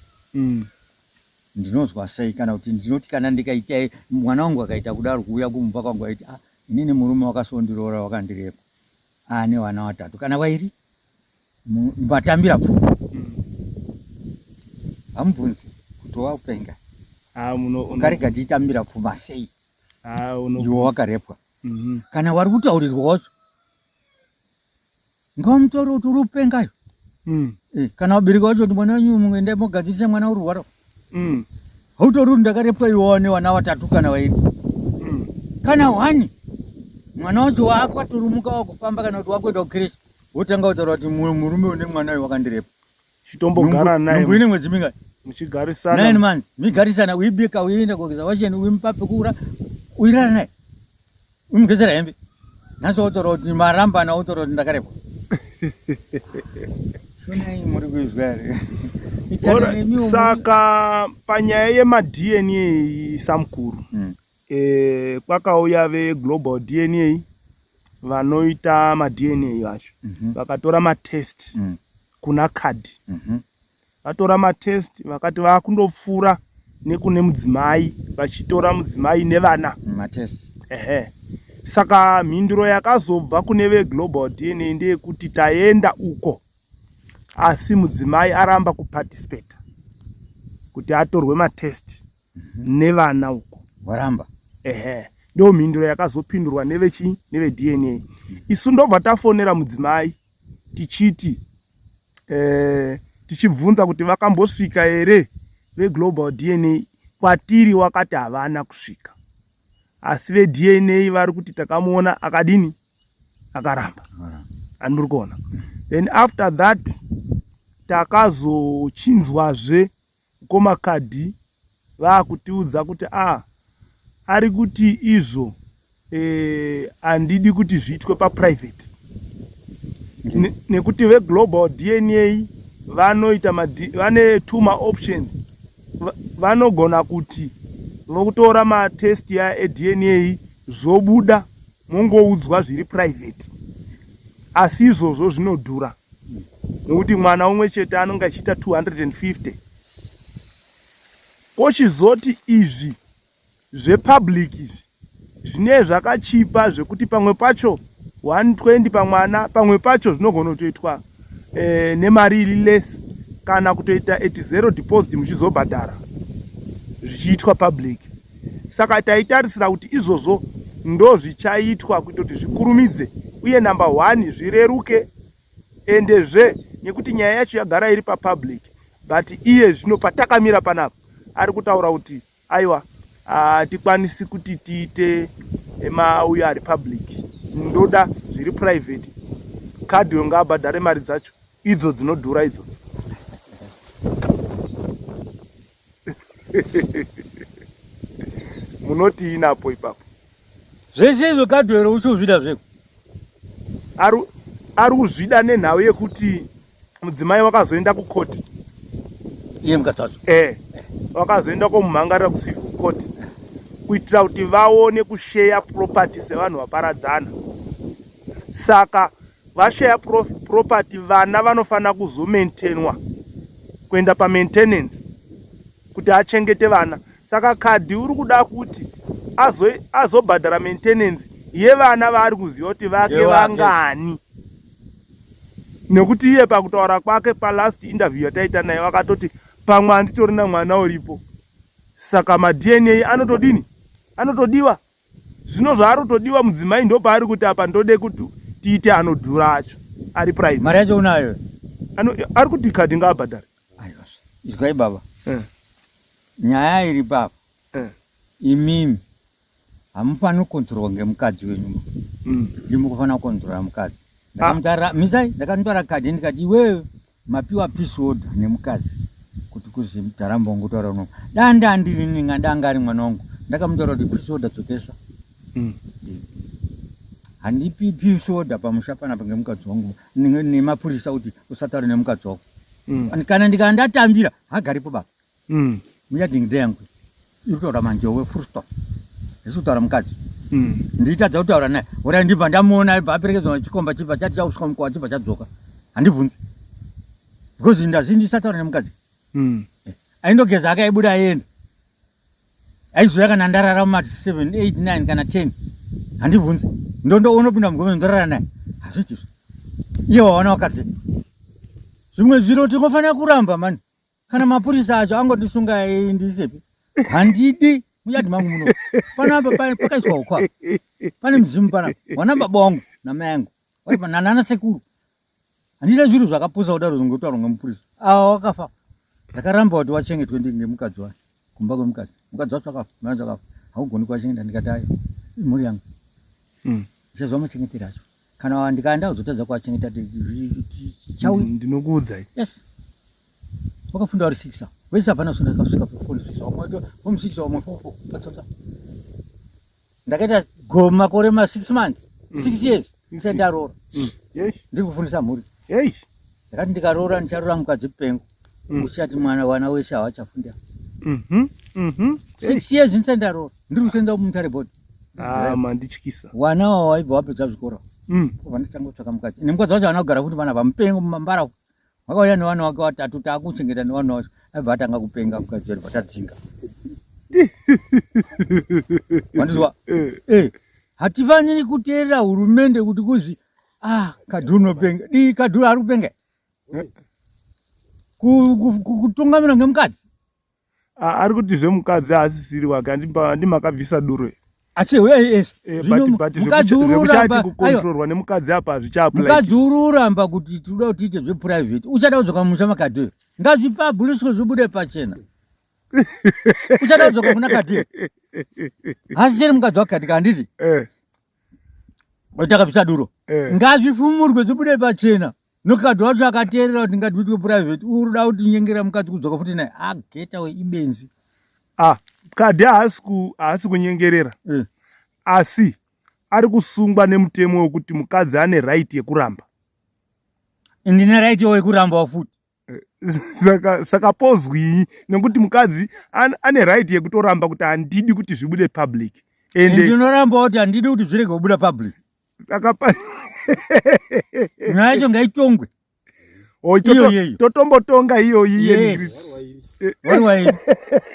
Ndinozwa sei kana kuti ndinoti kana ndikaita mwana wangu akaita kudaro kuuya kumba kwangu aiti ah inini murume wakasondiroora wakandirepa ane vana vatatu kana vairi mbatambira pfuma. Hamubvunzi kuti wakupenga. Ah, muno ukarega tichitambira pfuma sei? Ah, uno iwe wakarepwa. Kana wari kutaurirwa wacho ngaumutaure kuti uri kupengayo. Kana vabereki vacho kuti mwana wenyu muende mogadzirisa mwana uri rwara. Hautori kuti ndakarepwa iwe wane vana vatatu kana vairi. Kana hwani mwana wacho waakwatoromuka wakufamba kana kuti wakuenda kukireshi wotanga kutaura kuti murume une mwana uyu wakandirepa. Chitombogara naye. Nhumbu ine mwedzi mingani? Muchigarisana. 9 months. Migarisana uibika uienda kugeza washeni uimupa pekura uirara naye. Umugezera hembe. Nhasi wotaura kuti marambana wotaura kuti ndakarepwa. Muri kuizwa here? Saka panyaya yemaDNA samukuru e, kwakauya veGlobal DNA vanoita maDNA vacho vakatora matest kuna Kadhi. Vatora matest vakati vakundopfuura nekune mudzimai vachitora mudzimai nevana matest. Ehe, saka mhinduro yakazobva kune veGlobal DNA ndeyekuti taenda uko asi mudzimai aramba kuparticipata kuti atorwe matest nevana uko. Waramba. Ehe, ndo mhinduro yakazopindurwa nevechi neveDNA. Isu ndobva tafonera mudzimai tichiti tichibvunza kuti vakambosvika here veGlobal DNA kwatiri, wakati havana kusvika, asi veDNA vari kuti takamuona akadini, akaramba. Andiri kuona. Then after that takazochinzwazve mukoma Kadhi vaakutiudza kuti a ari kuti izvo handidi kuti zviitwe paprivate nekuti veGlobal DNA vanoita vane two maoptions. Vanogona kuti vokutora matest ya eDNA zvobuda mongoudzwa zviri private, asi izvozvo zvinodhura nekuti mwana umwe chete anonge achiita 250. Kochizoti izvi zvepublic izvi zvinee zvakachipa zvekuti pamwe pacho 120 pamwana, pamwe pacho zvinogona kutoitwa nemari iri less kana kutoita at zero deposit muchizobhadhara zvichiitwa public. Saka taitarisira kuti izvozvo ndo zvichaitwa kuita kuti zvikurumidze uye number one zvireruke, endezve nekuti nyaya yacho yagara iri papublic. But iye zvino patakamira panapa ari kutaura kuti aiwa, hatikwanisi kuti tiite mauyo ari public, ndoda zviri private. Kadhi ngaabhadhare mari dzacho idzo dzinodhura idzodzo. Munoti inapo ipapo? Zvese izvo Kadwero uchozvida zveko. Ari kuzvida nenhau yekuti mudzimai wakazoenda kukoti. Iye mukadzi wacho. Wakazoenda komumhangarira kucivil court kuitira kuti vaone kusheya property sevanhu vaparadzana. Saka vasheya property, vana vanofanira kuzomaintainwa, kuenda pamaintenance kuti achengete vana. Saka Kadhi uri kuda kuti azobhadhara maintenance yevana vaari kuziva kuti vake vangani, nekuti iye pakutaura kwake palast interview yataita naye vakatoti pamwe handitorina mwana uripo. Saka maDNA anotodini, anotodiwa. Zvino zvaari kutodiwa mudzimai, ndopaari kuti apa ndode kuti tiite anodhura acho ari private. Mari yacho unayo? Ari kuti Kadhi ngaabhadhare. Aiwa, izwai baba. Nyaya iri papa, imimi hamufaniri kukontrolwa ngemukadzi wenyu. Ndimi kufanira kukontrola mukadzi. Ndakamutaura misai, ndakamutora Kadhi ndikati iwewe mapiwa peace order nemukadzi kuti kuzi taramba ungotaura uno danda ndiri ninga danga ari mwana wangu. Ndakamutaura kuti peace order dzokeswa. Handipi peace order pamusha panapa ngemukadzi wangu nemapurisa kuti usataure nemukadzi wako. Kana ndikanga ndatambira hagaripo baba. Muyadhi ndeyangu iri kutaura manjowe, full stop. Ndisi kutaura mukadzi. Nditadza kutaura naye ora ndibva ndamuona aibva aperekedzwa nechikomba chibva chati chakusvika mukova chibva chadzoka. Handibvunzi because ndazi ndisataura nemukadzi. Aindogeza akaibuda aienda, aizoya kana ndarara mumati 7 8 9 kana 10. Handibvunzi, ndondo unopinda mugome ndorara naye, hazviiti izvo. Iye wawana wakadzi zvimwe zviro tinofanira kuramba mani. Kana mapurisa acho angotisunga ndisepi, handidi muyadhi mangu muno panapa pakaiswa ukwa pane mudzimu panapa wana baba wangu namai angu vari nanana sekuru. Handida zviro zvakapusa kudaro zvingotaurwa ngemupurisa. Ava wakafa, ndakaramba kuti wachengetwe ngemukadzi wacho kumba kwemukadzi. Mukadzi wacho akafa, mai wacho akafa, haugoni kuwachengeta. Ndikati ayo imhuri yangu, ndichaziva machengetero acho. Kana ndikaenda kuzotadza kuwachengeta chau Ndinokuudzai. Yes, wakafunda vari six wese, hapana usina kasvika form six. Wamwe form six, wamwe form four patsotsa. Ndakaita go makore ma 6 months, 6 years ndisati ndaroora. Ndiri kufundisa mhuri. Hey. Ndakati ndikaroora ndicharoora mukadzi pengo. Uchati mwana wana wese hawachafunda. 6 years ndisati ndaroora. Ndiri kusenza kuMutare board. Ah, mandityisa. Wana wawo waibva wapedza zvikoro. Kubva ndatanga kutsvaka mukadzi. Nemukadzi wacho haana kugara futi panapa mupengo mambara. Wakauya nevana wake watatu taakuchengeta nevana wacho. Aibva atanga kupenga mukadzi wedu vatadzinga. Wandizwa? Eh. Hatifaniri kuteerera hurumende kuti kuzi ah kadhi unopenga. Dii kadhi ari kupenga. Kutungamira ngemukadzi. Ah, ari kuti zvemukadzi haasisiri wake handimakabvisa duro asi eh, eh, mukadzi ururamba kukontrolwa nemukadzi apa hazvichaapmukadzi ururamba kuti tinoda kuti tiite zveprivate uchada kudzoka musha makadhi uyo ngazvipabuliswe zvibude pachena uchada kudzoka kuna kadhi hasisiri mukadzi wakadhi ka handiti eh. takabvisa duro ngazvifumurwe zvibude pachena nokadhi wacho akateerera kuti ngatiitwe private uruda kuti nyengera mukadzi kudzoka futi naye ageta we ibenzi. Ah, kadhi haasi kunyengerera Asi ari kusungwa nemutemo wekuti mukadzi ane right yekuramba. Ndine right yekurambawo futi. Saka pozwii nekuti mukadzi ane right yekutoramba kuti handidi kuti zvibude public. Ende ndinoramba kuti handidi kuti zvirege kubuda public. Saka nyaya yacho ngaitongwe. Totombotonga iyoyi. Yes. Wari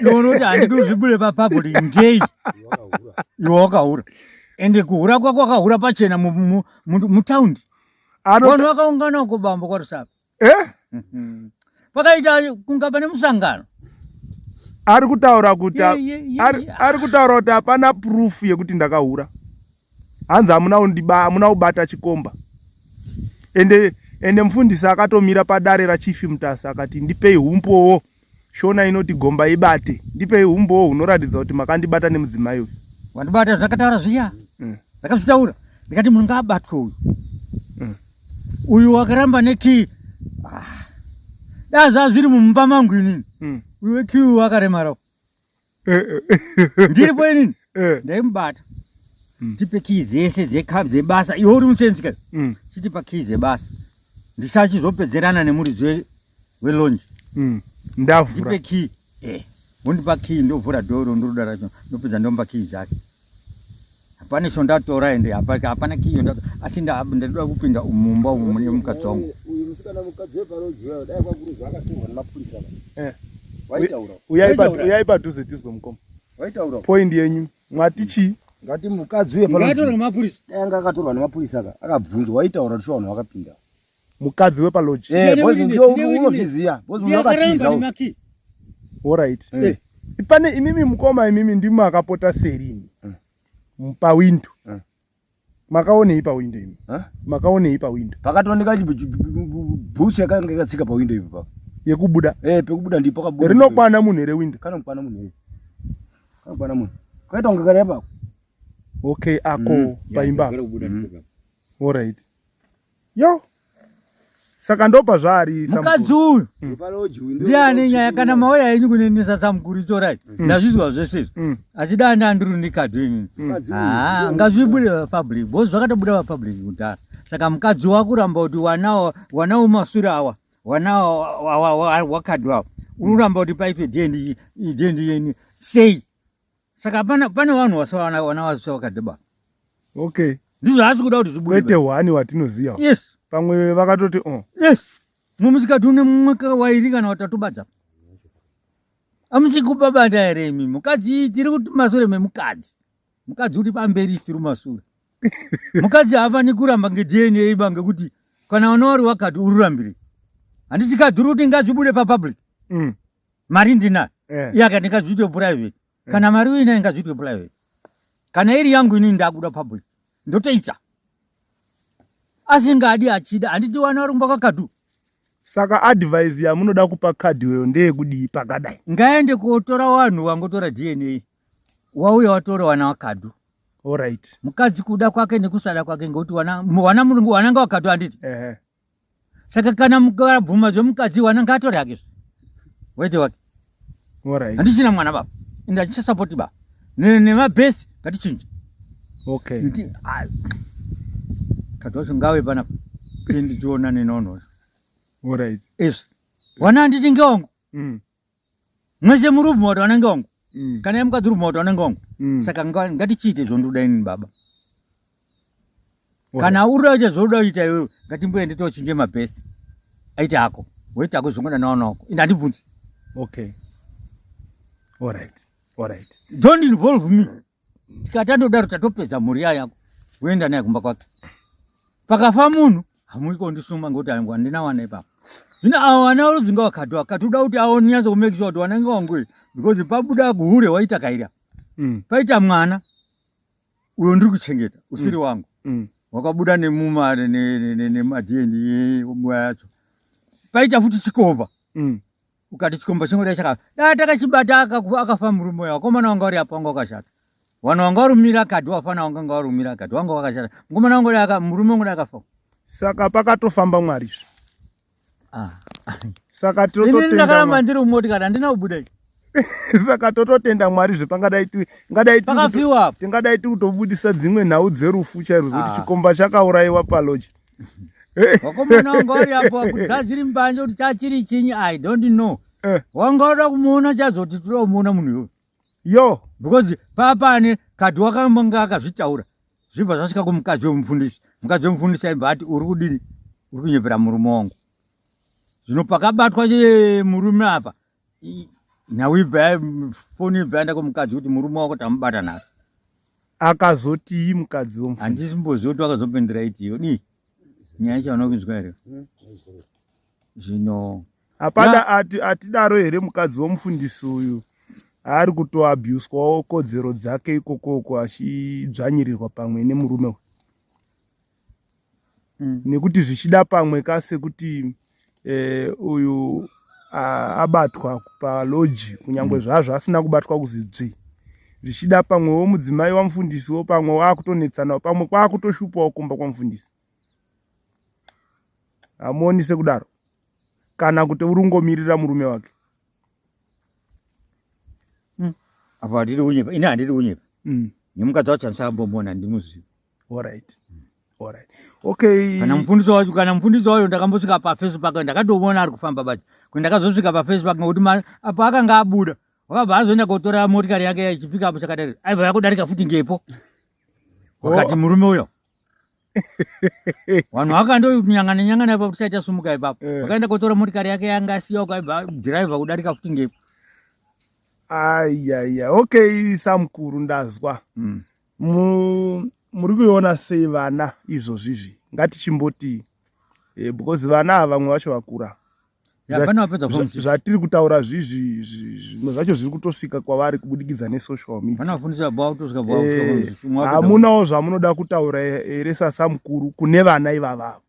iwe unoti handidi kuti zvibude papublic ngei iwe wakahura. Ende kuhura kwako wakahura pachena mutaundi. Vanhu vakaungana uko bambo kwaRusape. Eh? Pakaita kunga pane musangano. Ari kutaura kuti ari kutaura kuti hapana proof yekuti ndakahura. Hanzi hamuna kubata chikomba. Ende mufundisi akatomira padare raChief Mutasa akati ndipei humbowo. Shona inoti gomba ibate. Ndipei humbowo hunoratidza kuti makandibata nemudzimai uyu. Wandibata zvakataura zviya. Ndakazvitaura. Ndikati munhu ngaabatwe uyu. Uyu wakaramba nekey. Ah. Da zvazviri mumba mangu inini. Uyu wekey uyu wakaremara. Ndiripo inini. Ndaimubata. Tipe key dzese dzebasa. Iwe uri musenzi ka. Chitipa key dzebasa. Ndisachizopedzerana nemuridzi welonji. Ndavhura. Tipe key. Wondipa key ndovhura dhoro ndoruda racho. Ndopedza ndomupa key dzake. Hapana chondatora ende hapana key yondatora. Asi ndinoda kupinda mumba umu mune mukadzi wangu. Uyu musikana mukadzi weparoji uyo dai kwakurudzwa akatorwa nemapurisa. Waitaura. Uyai padhuze tizwe mukoma. Waitaura. Point yenyu. Mwati chii? Ngati mukadzi uye paloji. Ngatorwa nemapurisa. Dai anga akatorwa nemapurisa ka akabvunzwa waitaura kuti vanhu vakapinda. Mukadzi wepaloji. Boys ndio unozviziya. Boys unokatiza. All right. Pane imimi mukoma imimi ndimi akapota seri imi. Pawindo. Makaonei pawindo imi? Makaonei pawindo? Pakatooneka bhutsu yakanga yakatsika pawindo ipo pa. Yekubuda? Pekubuda ndipo pakabuda. Rinokwana munhu here window? Kanokwana munhu here? Kanokwana munhu. Kaita kunge kari apapo. Okay, ako paimba. All right. Yo. Saka ndopa zvaari mukadzi uyu. Ndiani nyaya kana mauya yenyu kunenesa samukuru itorai. Ndazvizwa zvese izvi. Asi dai ndandiri ndikadzi inini. Ah, ngazvibude papublic. Because zvakatobuda papublic kudhara. Saka mukadzi wakuramba kuti wana wemasure awa, wana wakadwa awa. Unoramba kuti paitwe DNA DNA sei? Saka pane vanhu vasawana wana vasawa wakadhiba. Okay. Ndizvo haasi kuda kuti zvibude. Kwete hwani watinoziva. Yes. Pamwe vakatoti oh. Yes. Mumusikati une mumwe wairi kana watatu badza. Amusi kubabata here imi? Mukadzi tiri kumasure memukadzi. Mukadzi uri pamberi isiri masure. Mukadzi haafani kuramba ngeDNA ba ngekuti kana wana wari wakati ururambire. Handiti kadzi uri kuti ngazvibude papublic. Mari ndinayo. Iye akati ngazviitwe private. Kana mari uinayo ngazviitwe private. Kana iri yangu inini ndakuda public. Ndotoita. Asingadi achida handiti wana vari kumba kwakadu. Saka advice yamunoda kupa Kadhiweyo ndeyekudii pakadai? Ngaende kotora vanhu vangotora DNA. Wauya watora wana wakadu. All right. Mukadzi kuda kwake nekusada kwake ngekuti wana mulungu wana ngawakadu handiti? Saka kana mukabvuma zvemukadzi wana ngaatore hake. Wete wake. All right. Handichina mwana baba. Ende handichasapoti baba. Nemabhesi ngatichinje. Okay. Kadhi wacho ngave panapa. Tiende tionane nono. Alright. Izvi wana handiti ngewangu. Mwese muri kubvuma kuti wana ngewangu. Kana iye mukadzi uri kubvuma kuti wana ngewangu. Saka ngatichiite zvondoda inini baba. Kana uri kuda kuita zvaunoda kuita iwewe, ngatimboende tochinje mabhesi. Aite ako. Woita ako zvongoda nawana wako. Ini handibvunzi. Okay. Alright. Alright. Don't involve me. Tikatandodaro tatopedza mhuri iya yako. Woenda naye kumba kwake. Pakafa munhu hamuyi kondisuma ngekuti handina wana ipapo. Zvino avo vana varuzinga vakati vakatoda kuti aonyatso kumake sure kuti wana ngewangu uyu because pabuda guhure waita kaira. Paita mwana uyo ndiri kuchengeta usiri wangu. Wakabuda nemuma nemaDNA nguva yacho. Paita futi chikomba. Ukati chikomba chingodai chaka dai takachibata akafa murume uyo vakomana vanga vari apo vanga vakashata. Vanhu vanga varumira kadhi wafana vanga vanga varumira kadhi vanga vakashata. Mukomana wangu dai murume wangu dai akafa. Saka pakatofamba Mwari izvi. Saka Ini ndakaramba ndiri mumotikari handina kubuda ini. Saka tototenda Mwari zve pangadai ngadai pakafiwa apo. Tingadai tiri kutobudisa dzimwe nhau dzerufu chairo zvekuti chikomba chakauraiwa paloji. Vakomana wanga vari apo kuti chachiri mbanje kuti chachiri chinyi I don't know. Wanga uda kumuona chazoti toda kumuona munhu iyoyo. Yo. Because papane kadhi wakambonga akazvitaura. Zvibva zvasvika kumukadzi wemufundisi. Mukadzi wemufundisi aibva ati uri kudini? Uri kunyepera murume wangu. Zvino pakabatwa murume apa nhau ibva foni ibva yaenda kumukadzi kuti murume wako tamubata nhasi. Akazotii mukadzi wemufundisi? Handisimbozivi kuti wakazopindira itiyo. Dii? Nyaya yacho hauna kuinzwa here? Zvino Hapana atidaro here mukadzi womufundisi uyu ari kutoabuswawo kodzero dzake ikokoko achidzvanyirirwa pamwe nemurume uyu. Nekuti zvichida pamwe ka sekuti uyu abatwa paloji kunyangwe zvazvo asina kubatwa kuzi dzvi. Zvichida pamwewo mudzimai wamufundisiwo pamwe waakutonetsanawo pamwe kwaakutoshupawo kumba kwamufundisi. Hamuoni sekudaro? Kana kuti uri kungomirira murume wake? Apo handidi kunyepa, ini handidi kunyepa. Nemukadzi wacho handisakambomona, handimuzivi. Alright. Alright. Okay. Kana mufundisi wacho, kana mufundisi wacho ndakambosvika pafesi pake ndakatomuona ari kufamba bachi. Kuti ndakazosvika pafesi pake ngekuti apo akanga abuda. Wakabva azoenda kotora motikari yake ichipika apo chakadari. Aibva yakudarika futi ngepo. Wakati murume uyo. Vanhu vakandonyangana nyangana ipapo tisati tasumuka ipapo. Vakaenda kotora motikari yake yanga asiya uko aibva driver kudarika futi ngepo. Ayaya. Okay, samukuru ndazwa. Muri kuiona sei vana izvozvizvi? Ngatichimboti because vana ava vamwe vacho vakura. Zvatiri kutaura zvizvi zvimwe zvacho zviri kutosvika kwavari kubudikidza nesocial media. Hamunawo zvamunoda kutaura here sasamukuru kune vana ivava?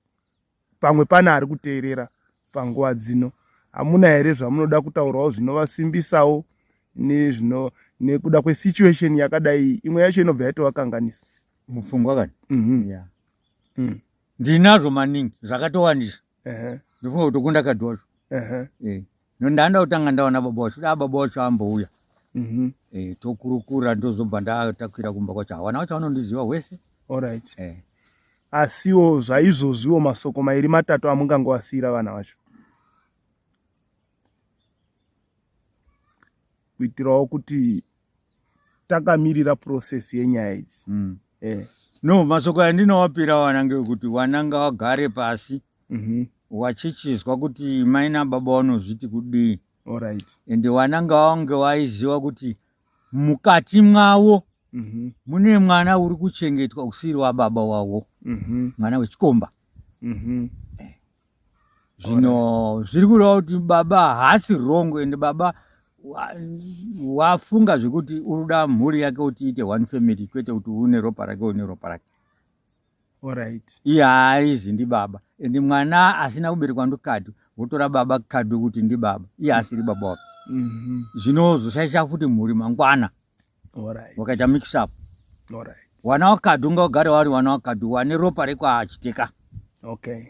Pamwe pane ari kuteerera panguva dzino. Hamuna here zvamunoda kutaurawo zvinovasimbisawo nezvino nekuda kwesituation yakadai imwe yacho inobva yatovakanganisa mupfungwa kani? Yeah. Ndinazvo maningi zvakatowandisa. Ndofunga kuti kunda kadhi wacho. No ndanda kutanga ndaona baba wacho, da baba wacho ambouya. Tokurukura ndozobva ndatakwira kumba kwacho. Hawana wacho vanondiziva hwese. Alright. Asiwo zvaizvozviwo masoko mairi matatu amungangovasiira vana vacho. Kuitirawo kuti takamirira process yenyaya idzi. No, masoko andinowapira vana ngekuti vana ngavagare pasi. Wachichizwa kuti mai nababa vanozviti kudii. Alright. Ende vana ngavange vaiziva kuti mukati mwavo mune mwana uri kuchengetwa usiri wababa wavo. Mwana wechikomba. Zvino zviri kureva kuti baba haasi wrong ende baba wafunga zvekuti uri kuda mhuri yake kuti iite one family kwete kuti une ropa rake une ropa rake. Alright. Iye haaizi ndibaba ende mwana asina kuberekwa ndokadhi wotora baba kadhi kuti ndibaba iye asiri baba wake. Zvinozoshaisha futi mhuri mangwana. Alright. Wakaita mix up. Alright. Wana wakadhi ungagare wari wana wakadhi wane ropa rekwaachiteka. Okay.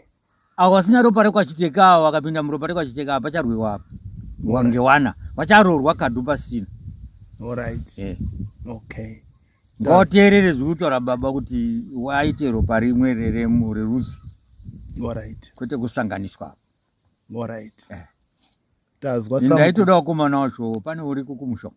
Avo vasina ropa rekwaChiteka avo vakapinda muropa rekwaChiteka hapacharwiwa apa. Wange wana vacharorwa kadhu pasina. Alright. Okay. Ngawateerere zviri kutaura baba kuti waite ropa rimwe rerudzi. Alright. Kwete kusanganiswa apa. Alright. Eh. Tazwa sam. Ndaitoda wakomana wacho pane uri kumusha.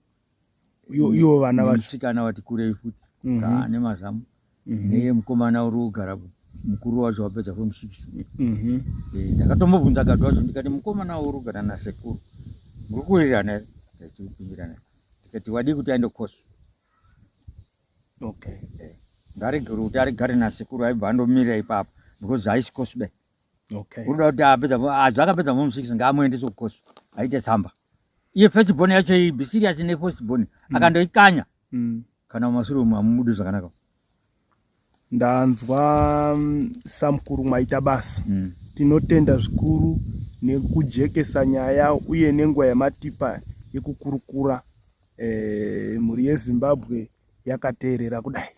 Iwo vana vacho. Musikana wati kurei futi. Mm -hmm. Ane mazamu. Mm -hmm. Neye mukomana uri kugara mukuru wacho wapedza form 6. Mm -hmm. Eh, ndakatombobvunza gadu wacho ndikati mukomana uri kugara nasekuru. Muri kuwirirana here? Ndikati kuwirirana. Ndikati wadii kuti aende course. Okay. Eh, ngaregere kuti arigare nasekuru aibva andomira ipapo because haisi course be. Okay. Unoda kuti apedza zvakapedza form 6 ngaamuendese kucourse aite tsamba. Iye first born yacho iyi be serious ne first born akandoikanya. Kana mumashure umu hamumudi zvakanaka. Ndanzwa samukuru mwaita basa. Tinotenda zvikuru nekujekesa nyaya uye nenguva yamatipa yekukurukura eh, mhuri yeZimbabwe yakateerera kudai.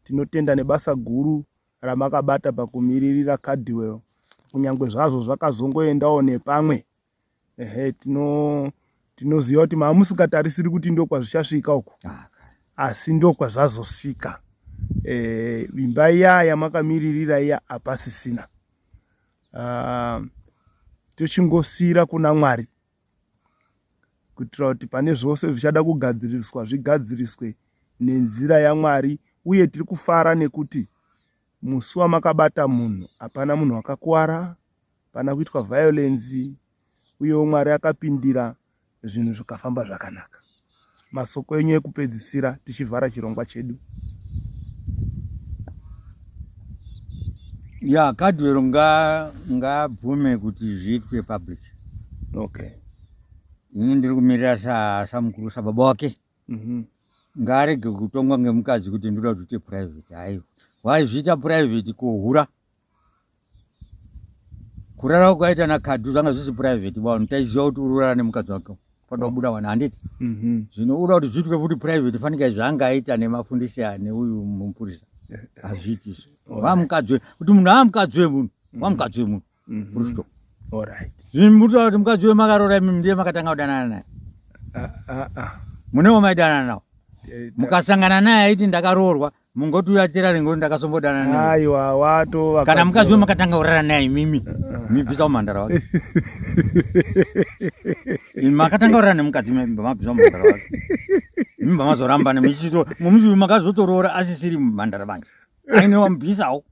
Tinotenda nebasa guru ramakabata pakumiririra Cardwell kunyangwe zvazvo zvakazongoendawo nepamwe. Ehe, tino tinoziva kuti mamusingatarisiri kuti ndokwazvichasvika uku ah, asi ndokwazvazosvika. Eh, imba iya yamakamiririra iya hapasisina. Uh, tochingosiira kuna Mwari kuitira kuti pane zvose zvichada kugadziriswa zvigadziriswe nenzira yaMwari uye tiri kufara nekuti musi wamakabata munhu hapana munhu akakuvara hapana kuitwa violence uyewo Mwari akapindira zvinhu zvikafamba zvakanaka. Masoko enyu ekupedzisira tichivhara chirongwa chedu. Ya, Kadwell nga ngabvume kuti zviitwe public. Okay. Ini ndiri kumirira sa samukuru sababa wake. Ngaarege kutongwa ngemukadzi kuti ndoda kuti uite private. Haiwa. Waizviita private kuhura. Kurara kwaita naKadhu zvanga zvisi private vanhu taiziva kuti uri kurara nemukadzi wake panoda kubuda vanhu handiti zvino uda kuti zviitwe futi private fanika zvaanga aita nemafundisi aya neuyu mupurisa hazviiti izvo vamukadzi kuti munhu amukadzi wemunhu vamukadzi wemunhu full stop. Alright. Zvino murikutaura kuti mukadzi wemakaroora imimi ndiye makatanga kudanana naye Ah, ah, ah. mune wamaidanana nawo Eh, mukasangana naye aiti ndakaroorwa mungoti uya terari ngoti ndakasombodanana naye Aiwa wato kana mukadzi wemakatanga kurara naye imimi mibvisa umhandara wake Imi makatanga kurara nemukadzi mabvisa umhandara wake imi mazorambana muchito mumuzi makazotoroora asisiri mhandara manje aine wamubvisawo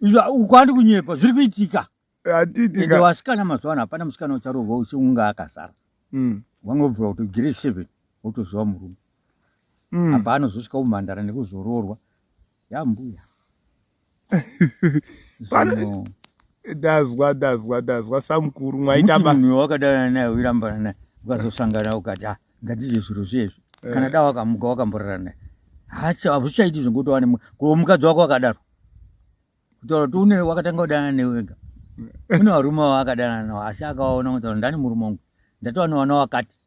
izvo uko andi kunyepa zviri kuitika Handiti ende ka. vasikana mazuva ano hapana musikana ucharoorwa uchinge akazara wangobvira kuti grade 7 wotoziva murume apa anozosvika umhandara nekuzoroorwa yambuya Pane- Ndazwa ndazwa ndazwa samukuru mwaita muti basa. munhu wakadanana naye uirambana naye ukazosangana ukati "Ah, ngatidye zviro zviezvi kana da wakamuka wakamborara naye hacha hazvichaiti zvekuti wane ko mukadzi wako akadaro kutaura kuti une wakatanga kudanana newe wega une varume waakadanana nawo asi akawaona kutaura ndani murume wangu ndatova nevana wakati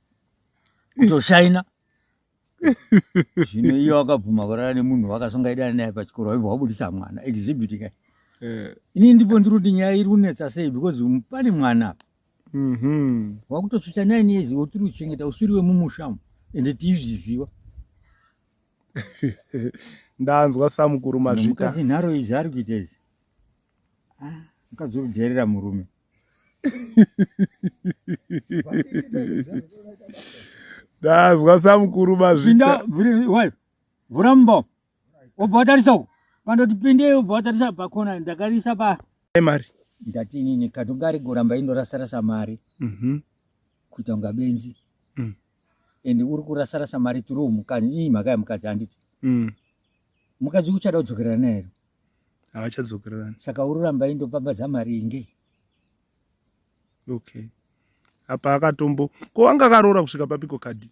kutoshaina zvino iye wakabvuma kurara nemunhu wakasonga idana naye pachikoro waibva wabudisa mwana exhibit kai Ini ndipo ndiri kuti nyaya iri kunetsa sei because pane mwana apa wakutosvitsa 9 years wotiri kuchengeta usiri wemumusha umu ende tiizviziva Ndanzwa samukuru mazvita. Mukadzi nharo idzi ari kuita idzi ah, mukadzi uri kudherera murume Ndazwa samukuru mazvita. Pinda vhura mumba wobva watarisa uko kandoti pindei wobva watarisa pakona ndakarisa pa mari ndati inini kadongari goramba indorasarasa mari kuita kunga benzi Ende uri kurasarasa mari through mukadzi iyi mhaka yemukadzi handiti Mukadzi uchada kudzokerana naye here Havachadzokererani. Saka uri ramba indopambadza mari ingei Okay. Apa akatombo ko anga akaroora kusvika papiko kadhi?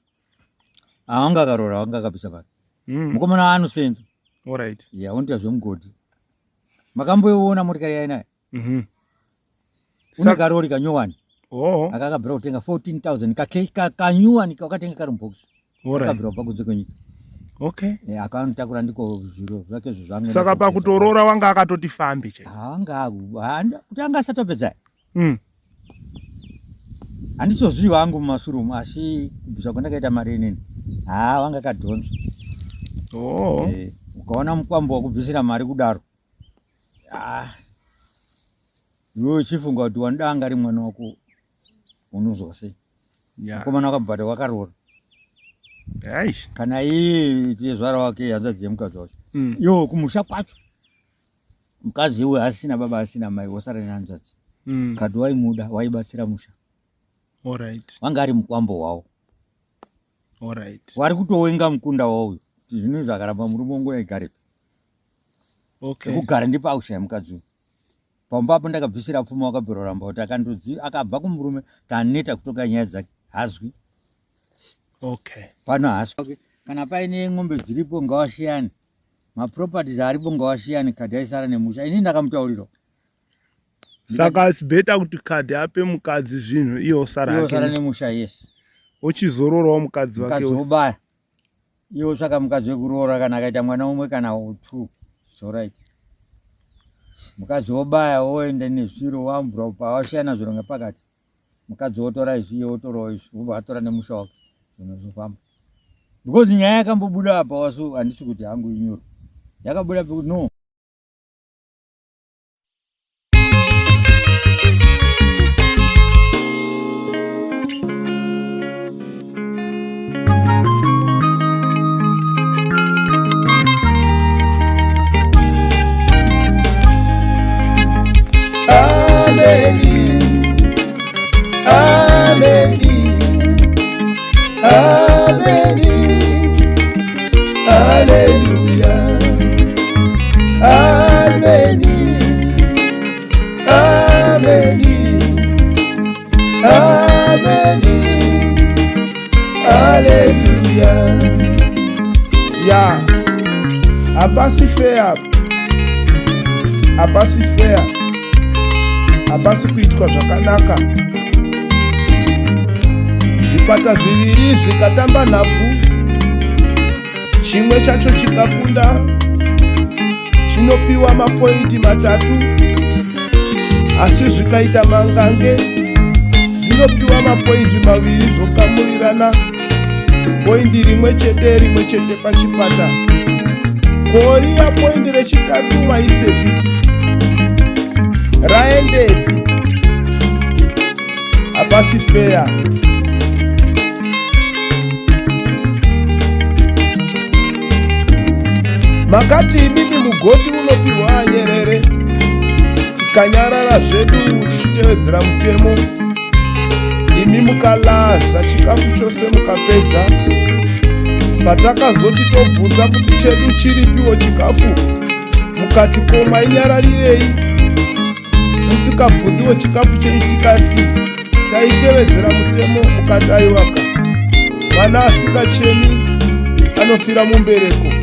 Anga akaroora anga akabvisa pari Mukomana anosenza Alright. Ya unoita zvemugodhi makamboiona motikari yainayo Une karori kanyowani Oh. Akakabvira kutenga 14000 kake kanyowani kakatenga kari mubox. Alright. Akabvira kubva kunze kwenyika. Okay. Eh, akanotakura ndiko zviro zvake izvo zvaange Saka pakutoroora wanga akatoti fambe chaipo. Anga kuti anga asati apedza. Handizozivi hangu mumasure umu asi kubvisa kwandakaita mari inini haa wanga akadhonza. Oh. Eh, ukaona mukwambo wakubvisira mari kudaro. Ah. Iwe uchifunga kuti wanoda anga ari mwana wako unozwa sei? Mukomana wakabhadha wakaroora. Kana iye tezvara wake hanzvadzi yemukadzi wacho. Iwo kumusha kwacho mukadzi iwe asina baba asina mai wosara nehanzvadzi. Kadi waimuda waibatsira musha. Alright. Wanga ari mukwambo wawo. Alright. Wari kutowenga mukunda wawo uyu. Zvino izvi akaramba murume wangu aigarepi. Okay. Kugara ndipo akushaya mukadzi uyu. Pamba apo ndakabvisira pfuma wakabvira ramba kuti akandodzi akabva kumurume taneta kutoka nyaya dzake hazwi. Okay. Pano haasi. Okay. Kana paine ng'ombe dziripo ngawashiyane. Maproperties aripo ngawashiyane kadhi aisara nemusha. Ini ndakamutaurira. Saka it's better kuti kadhi ape mukadzi zvinhu iye osara hake. Iye osara nemusha yes. Ochizororawo mukadzi wake. Mukadzi obaya. Iwe utsvaka mukadzi wekuroora kana akaita mwana umwe kana two it's alright. Mukadzi wobaya woenda nezviro wamvura pawasiyana zviro ngepakati. Mukadzi wotora izvi iye wotorawo izvi wobva atora nemusha wake zvinhu zvofamba. Because nyaya yakambobuda apa wasu handisi kuti hangu inyoro. Yakabuda pekuti no. Ya hapasi fair apa, hapasi fair, hapasi kuitwa zvakanaka. Zvikwata zviviri zvikatamba nhabvu, chimwe chacho chikakunda chinopiwa mapoindi matatu, asi zvikaita mangange zvinopiwa mapoinzi maviri zvokamurirana poindi rimwe chete rimwe chete pachikwata. Koriya poindi rechitatu maisepi raendepi? Hapasi feya. Makati imimi mugoti unopiwa anyerere, tikanyarara zvedu tichitevedzera mutemo, imi mukalaza chikafu chose mukapedza. Patakazoti tobvunza kuti chedu chiripiwo chikafu, mukati ko mainyararirei musikabvunziwo chikafu chenyu? Tikati taitevedzera mutemo, mukati aiwaka, mwana asingachemi anofira mumbereko.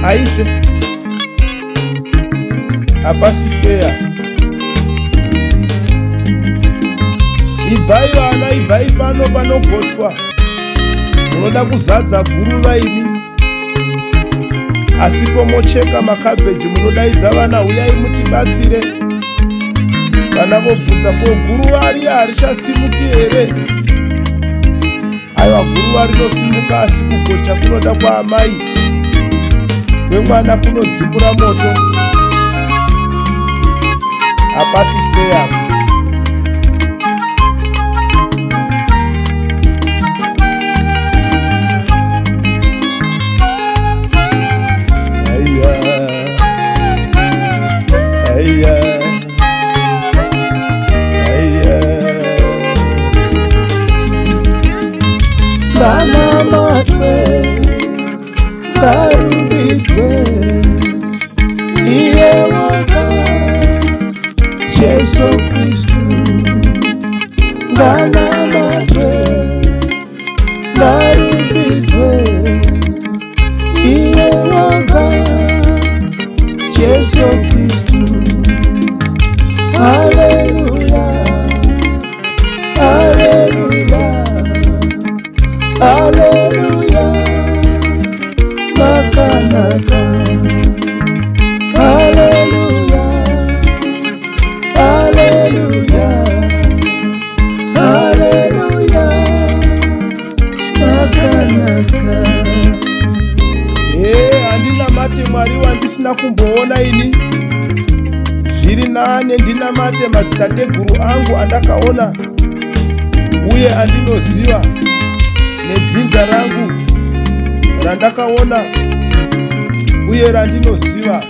Aizve hapasi feya. Ibvai vana, ibvai pano panogochwa, munoda kuzadza guruva imi, asipo mocheka makabheji, munodaidza vana huyai mutibatsire. Vana vobvunza ko guruva riya harichasimuki here? Aiwa, guruva rinosimuka, asi kugocha kunoda kwaamai kwemwana kunodzimura moto. Hapasi feya. Aiya, aiya, aiya. Nganamatwe, ngarumbidzwe iye woga Jesu Kristu. Nganamatwe, ngarumbidzwe iye woga Jesu Kristu. Haleluya, haleluya, haleluya, makanaka. Haleluya, haleluya, haleluya, makanaka. Ee, handinamate Mwari wandisina kumboona ini. Zviri nane ndinamate madzitateguru angu andakaona uye andinoziva nedzinza rangu randakaona uye randinoziva.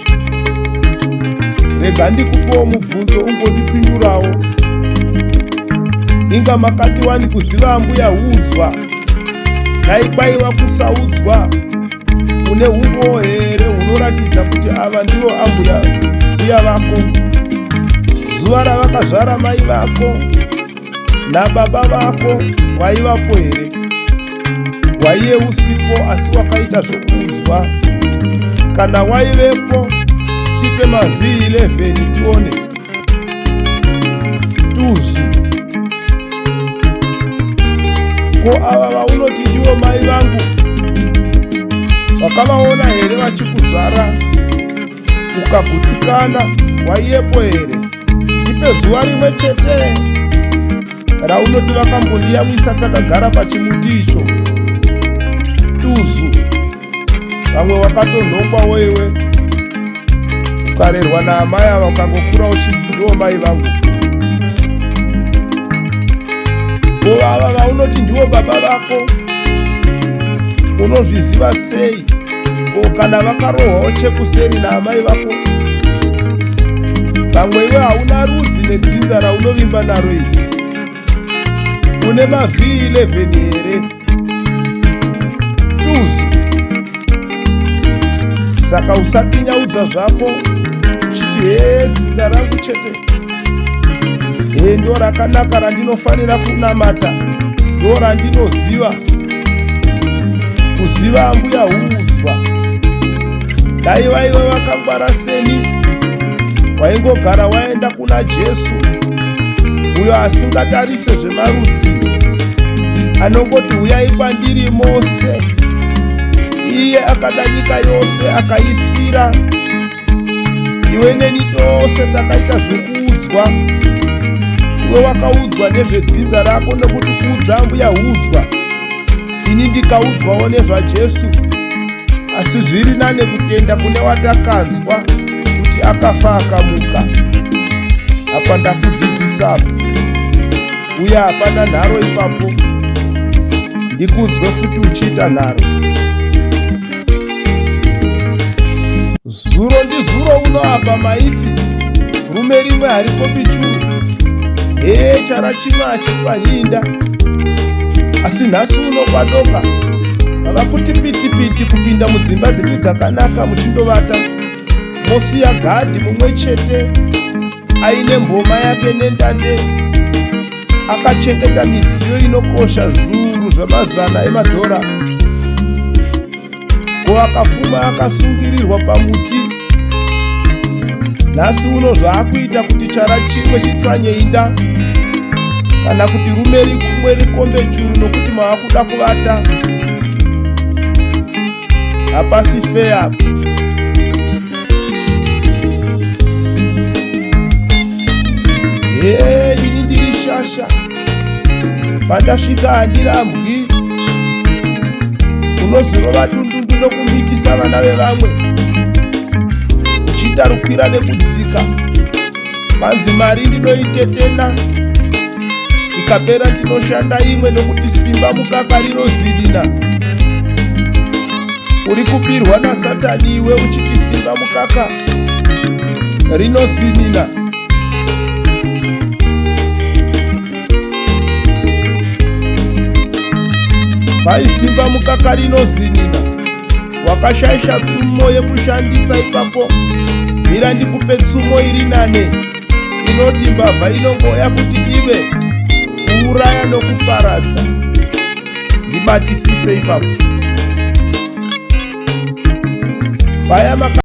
Rega ndikupewo mubvunzo ungondipindurawo. Inga makati wani kuziva ambuya huudzwa, dai kwaiva kusaudzwa. Une humbowo here hunoratidza kuti ava ndivo ambuya mbuya vako? Zuva ravakazvara mai vako nababa vako waivapo here? Waiye usipo asi wakaita zvokuudzwa. Kana waivepo tipe mavhii 11 tione. Tuzu. Ko ava vaunoti ndivo mai vangu wakavaona here vachikuzvara ukagutsikana waiyepo here? Ipe zuva rimwe chete raunoti vakambondiyamwisa takagara pachimuti icho. Tuzu. Vamwe wakatonhongwawo iwe ukarerwa naamai ava ukangokura uchiti ndiwo mai vangu. Ko ava vaunoti ndiwo baba vako unozviziva sei? Ko kana vakarohwawo chekuseri naamai vako? Pamwe iwe hauna rudzi nedzinza raunovimba naro iri. Une mavhii 11 here? Tuzu. Saka usatinyaudza zvako uchiti hee dzinza rangu chete, hee ndo rakanaka randinofanira kunamata, ndo randinoziva. Kuziva ambuya huudzwa. Dai vaiva vakangwara seni, waingogara waenda kuna Jesu uyo asingatarise zvemarudzi, anongoti huyai kwandiri mose. Iye akada nyika yose akaifira. Iwe neni tose takaita zvokuudzwa. Iwe wakaudzwa nezvedzinza rako nokuti kuudza ambuya huudzwa. Ini ndikaudzwawo nezvaJesu. Asi zviri nane kutenda kune watakanzwa kuti akafa akamuka. Apa ndakudzidzisa apa, uye hapana nharo ipapo. Ndikunzwe futi uchiita nharo. Zuro ndizuro uno apa maiti rume rimwe harikombi churu, hee chara chimwe hachitswanyinda. Asi nhasi uno kwadoka mava kuti pitipiti kupinda mudzimba dzenyu dzakanaka muchindovata, mosiya gadhi mumwe chete aine mboma yake nendande akachengeta midziyo inokosha zviuru zvemazana emadhora. Ko akafuma akasungirirwa pamuti. Nhasi uno zvaakuita kuti chara chimwe chitswanye inda kana kuti rume rikumwe rikombe churu nokuti maakuda kuvata. Hapasi feya apa. Hee, ini ndiri shasha, pandasvika handirambwi. Unozorova dundundu nokumitisa vana vevamwe uchiita rukwira nekudzika. Kwanzi mari ndinoitetena, ikapera ndinoshanda imwe nokuti simba mukaka rinozidina. Uri kubirwa naSatani iwe uchiti simba mukaka rinozinina. Pai simba mukaka rinozinina. Wakashaisha tsumo yekushandisa ipapo. Mira ndikupe tsumo iri nane inoti mbavha inongoya kuti ibe, kuuraya nokuparadza. Ndibatisise ipapo. Paya maka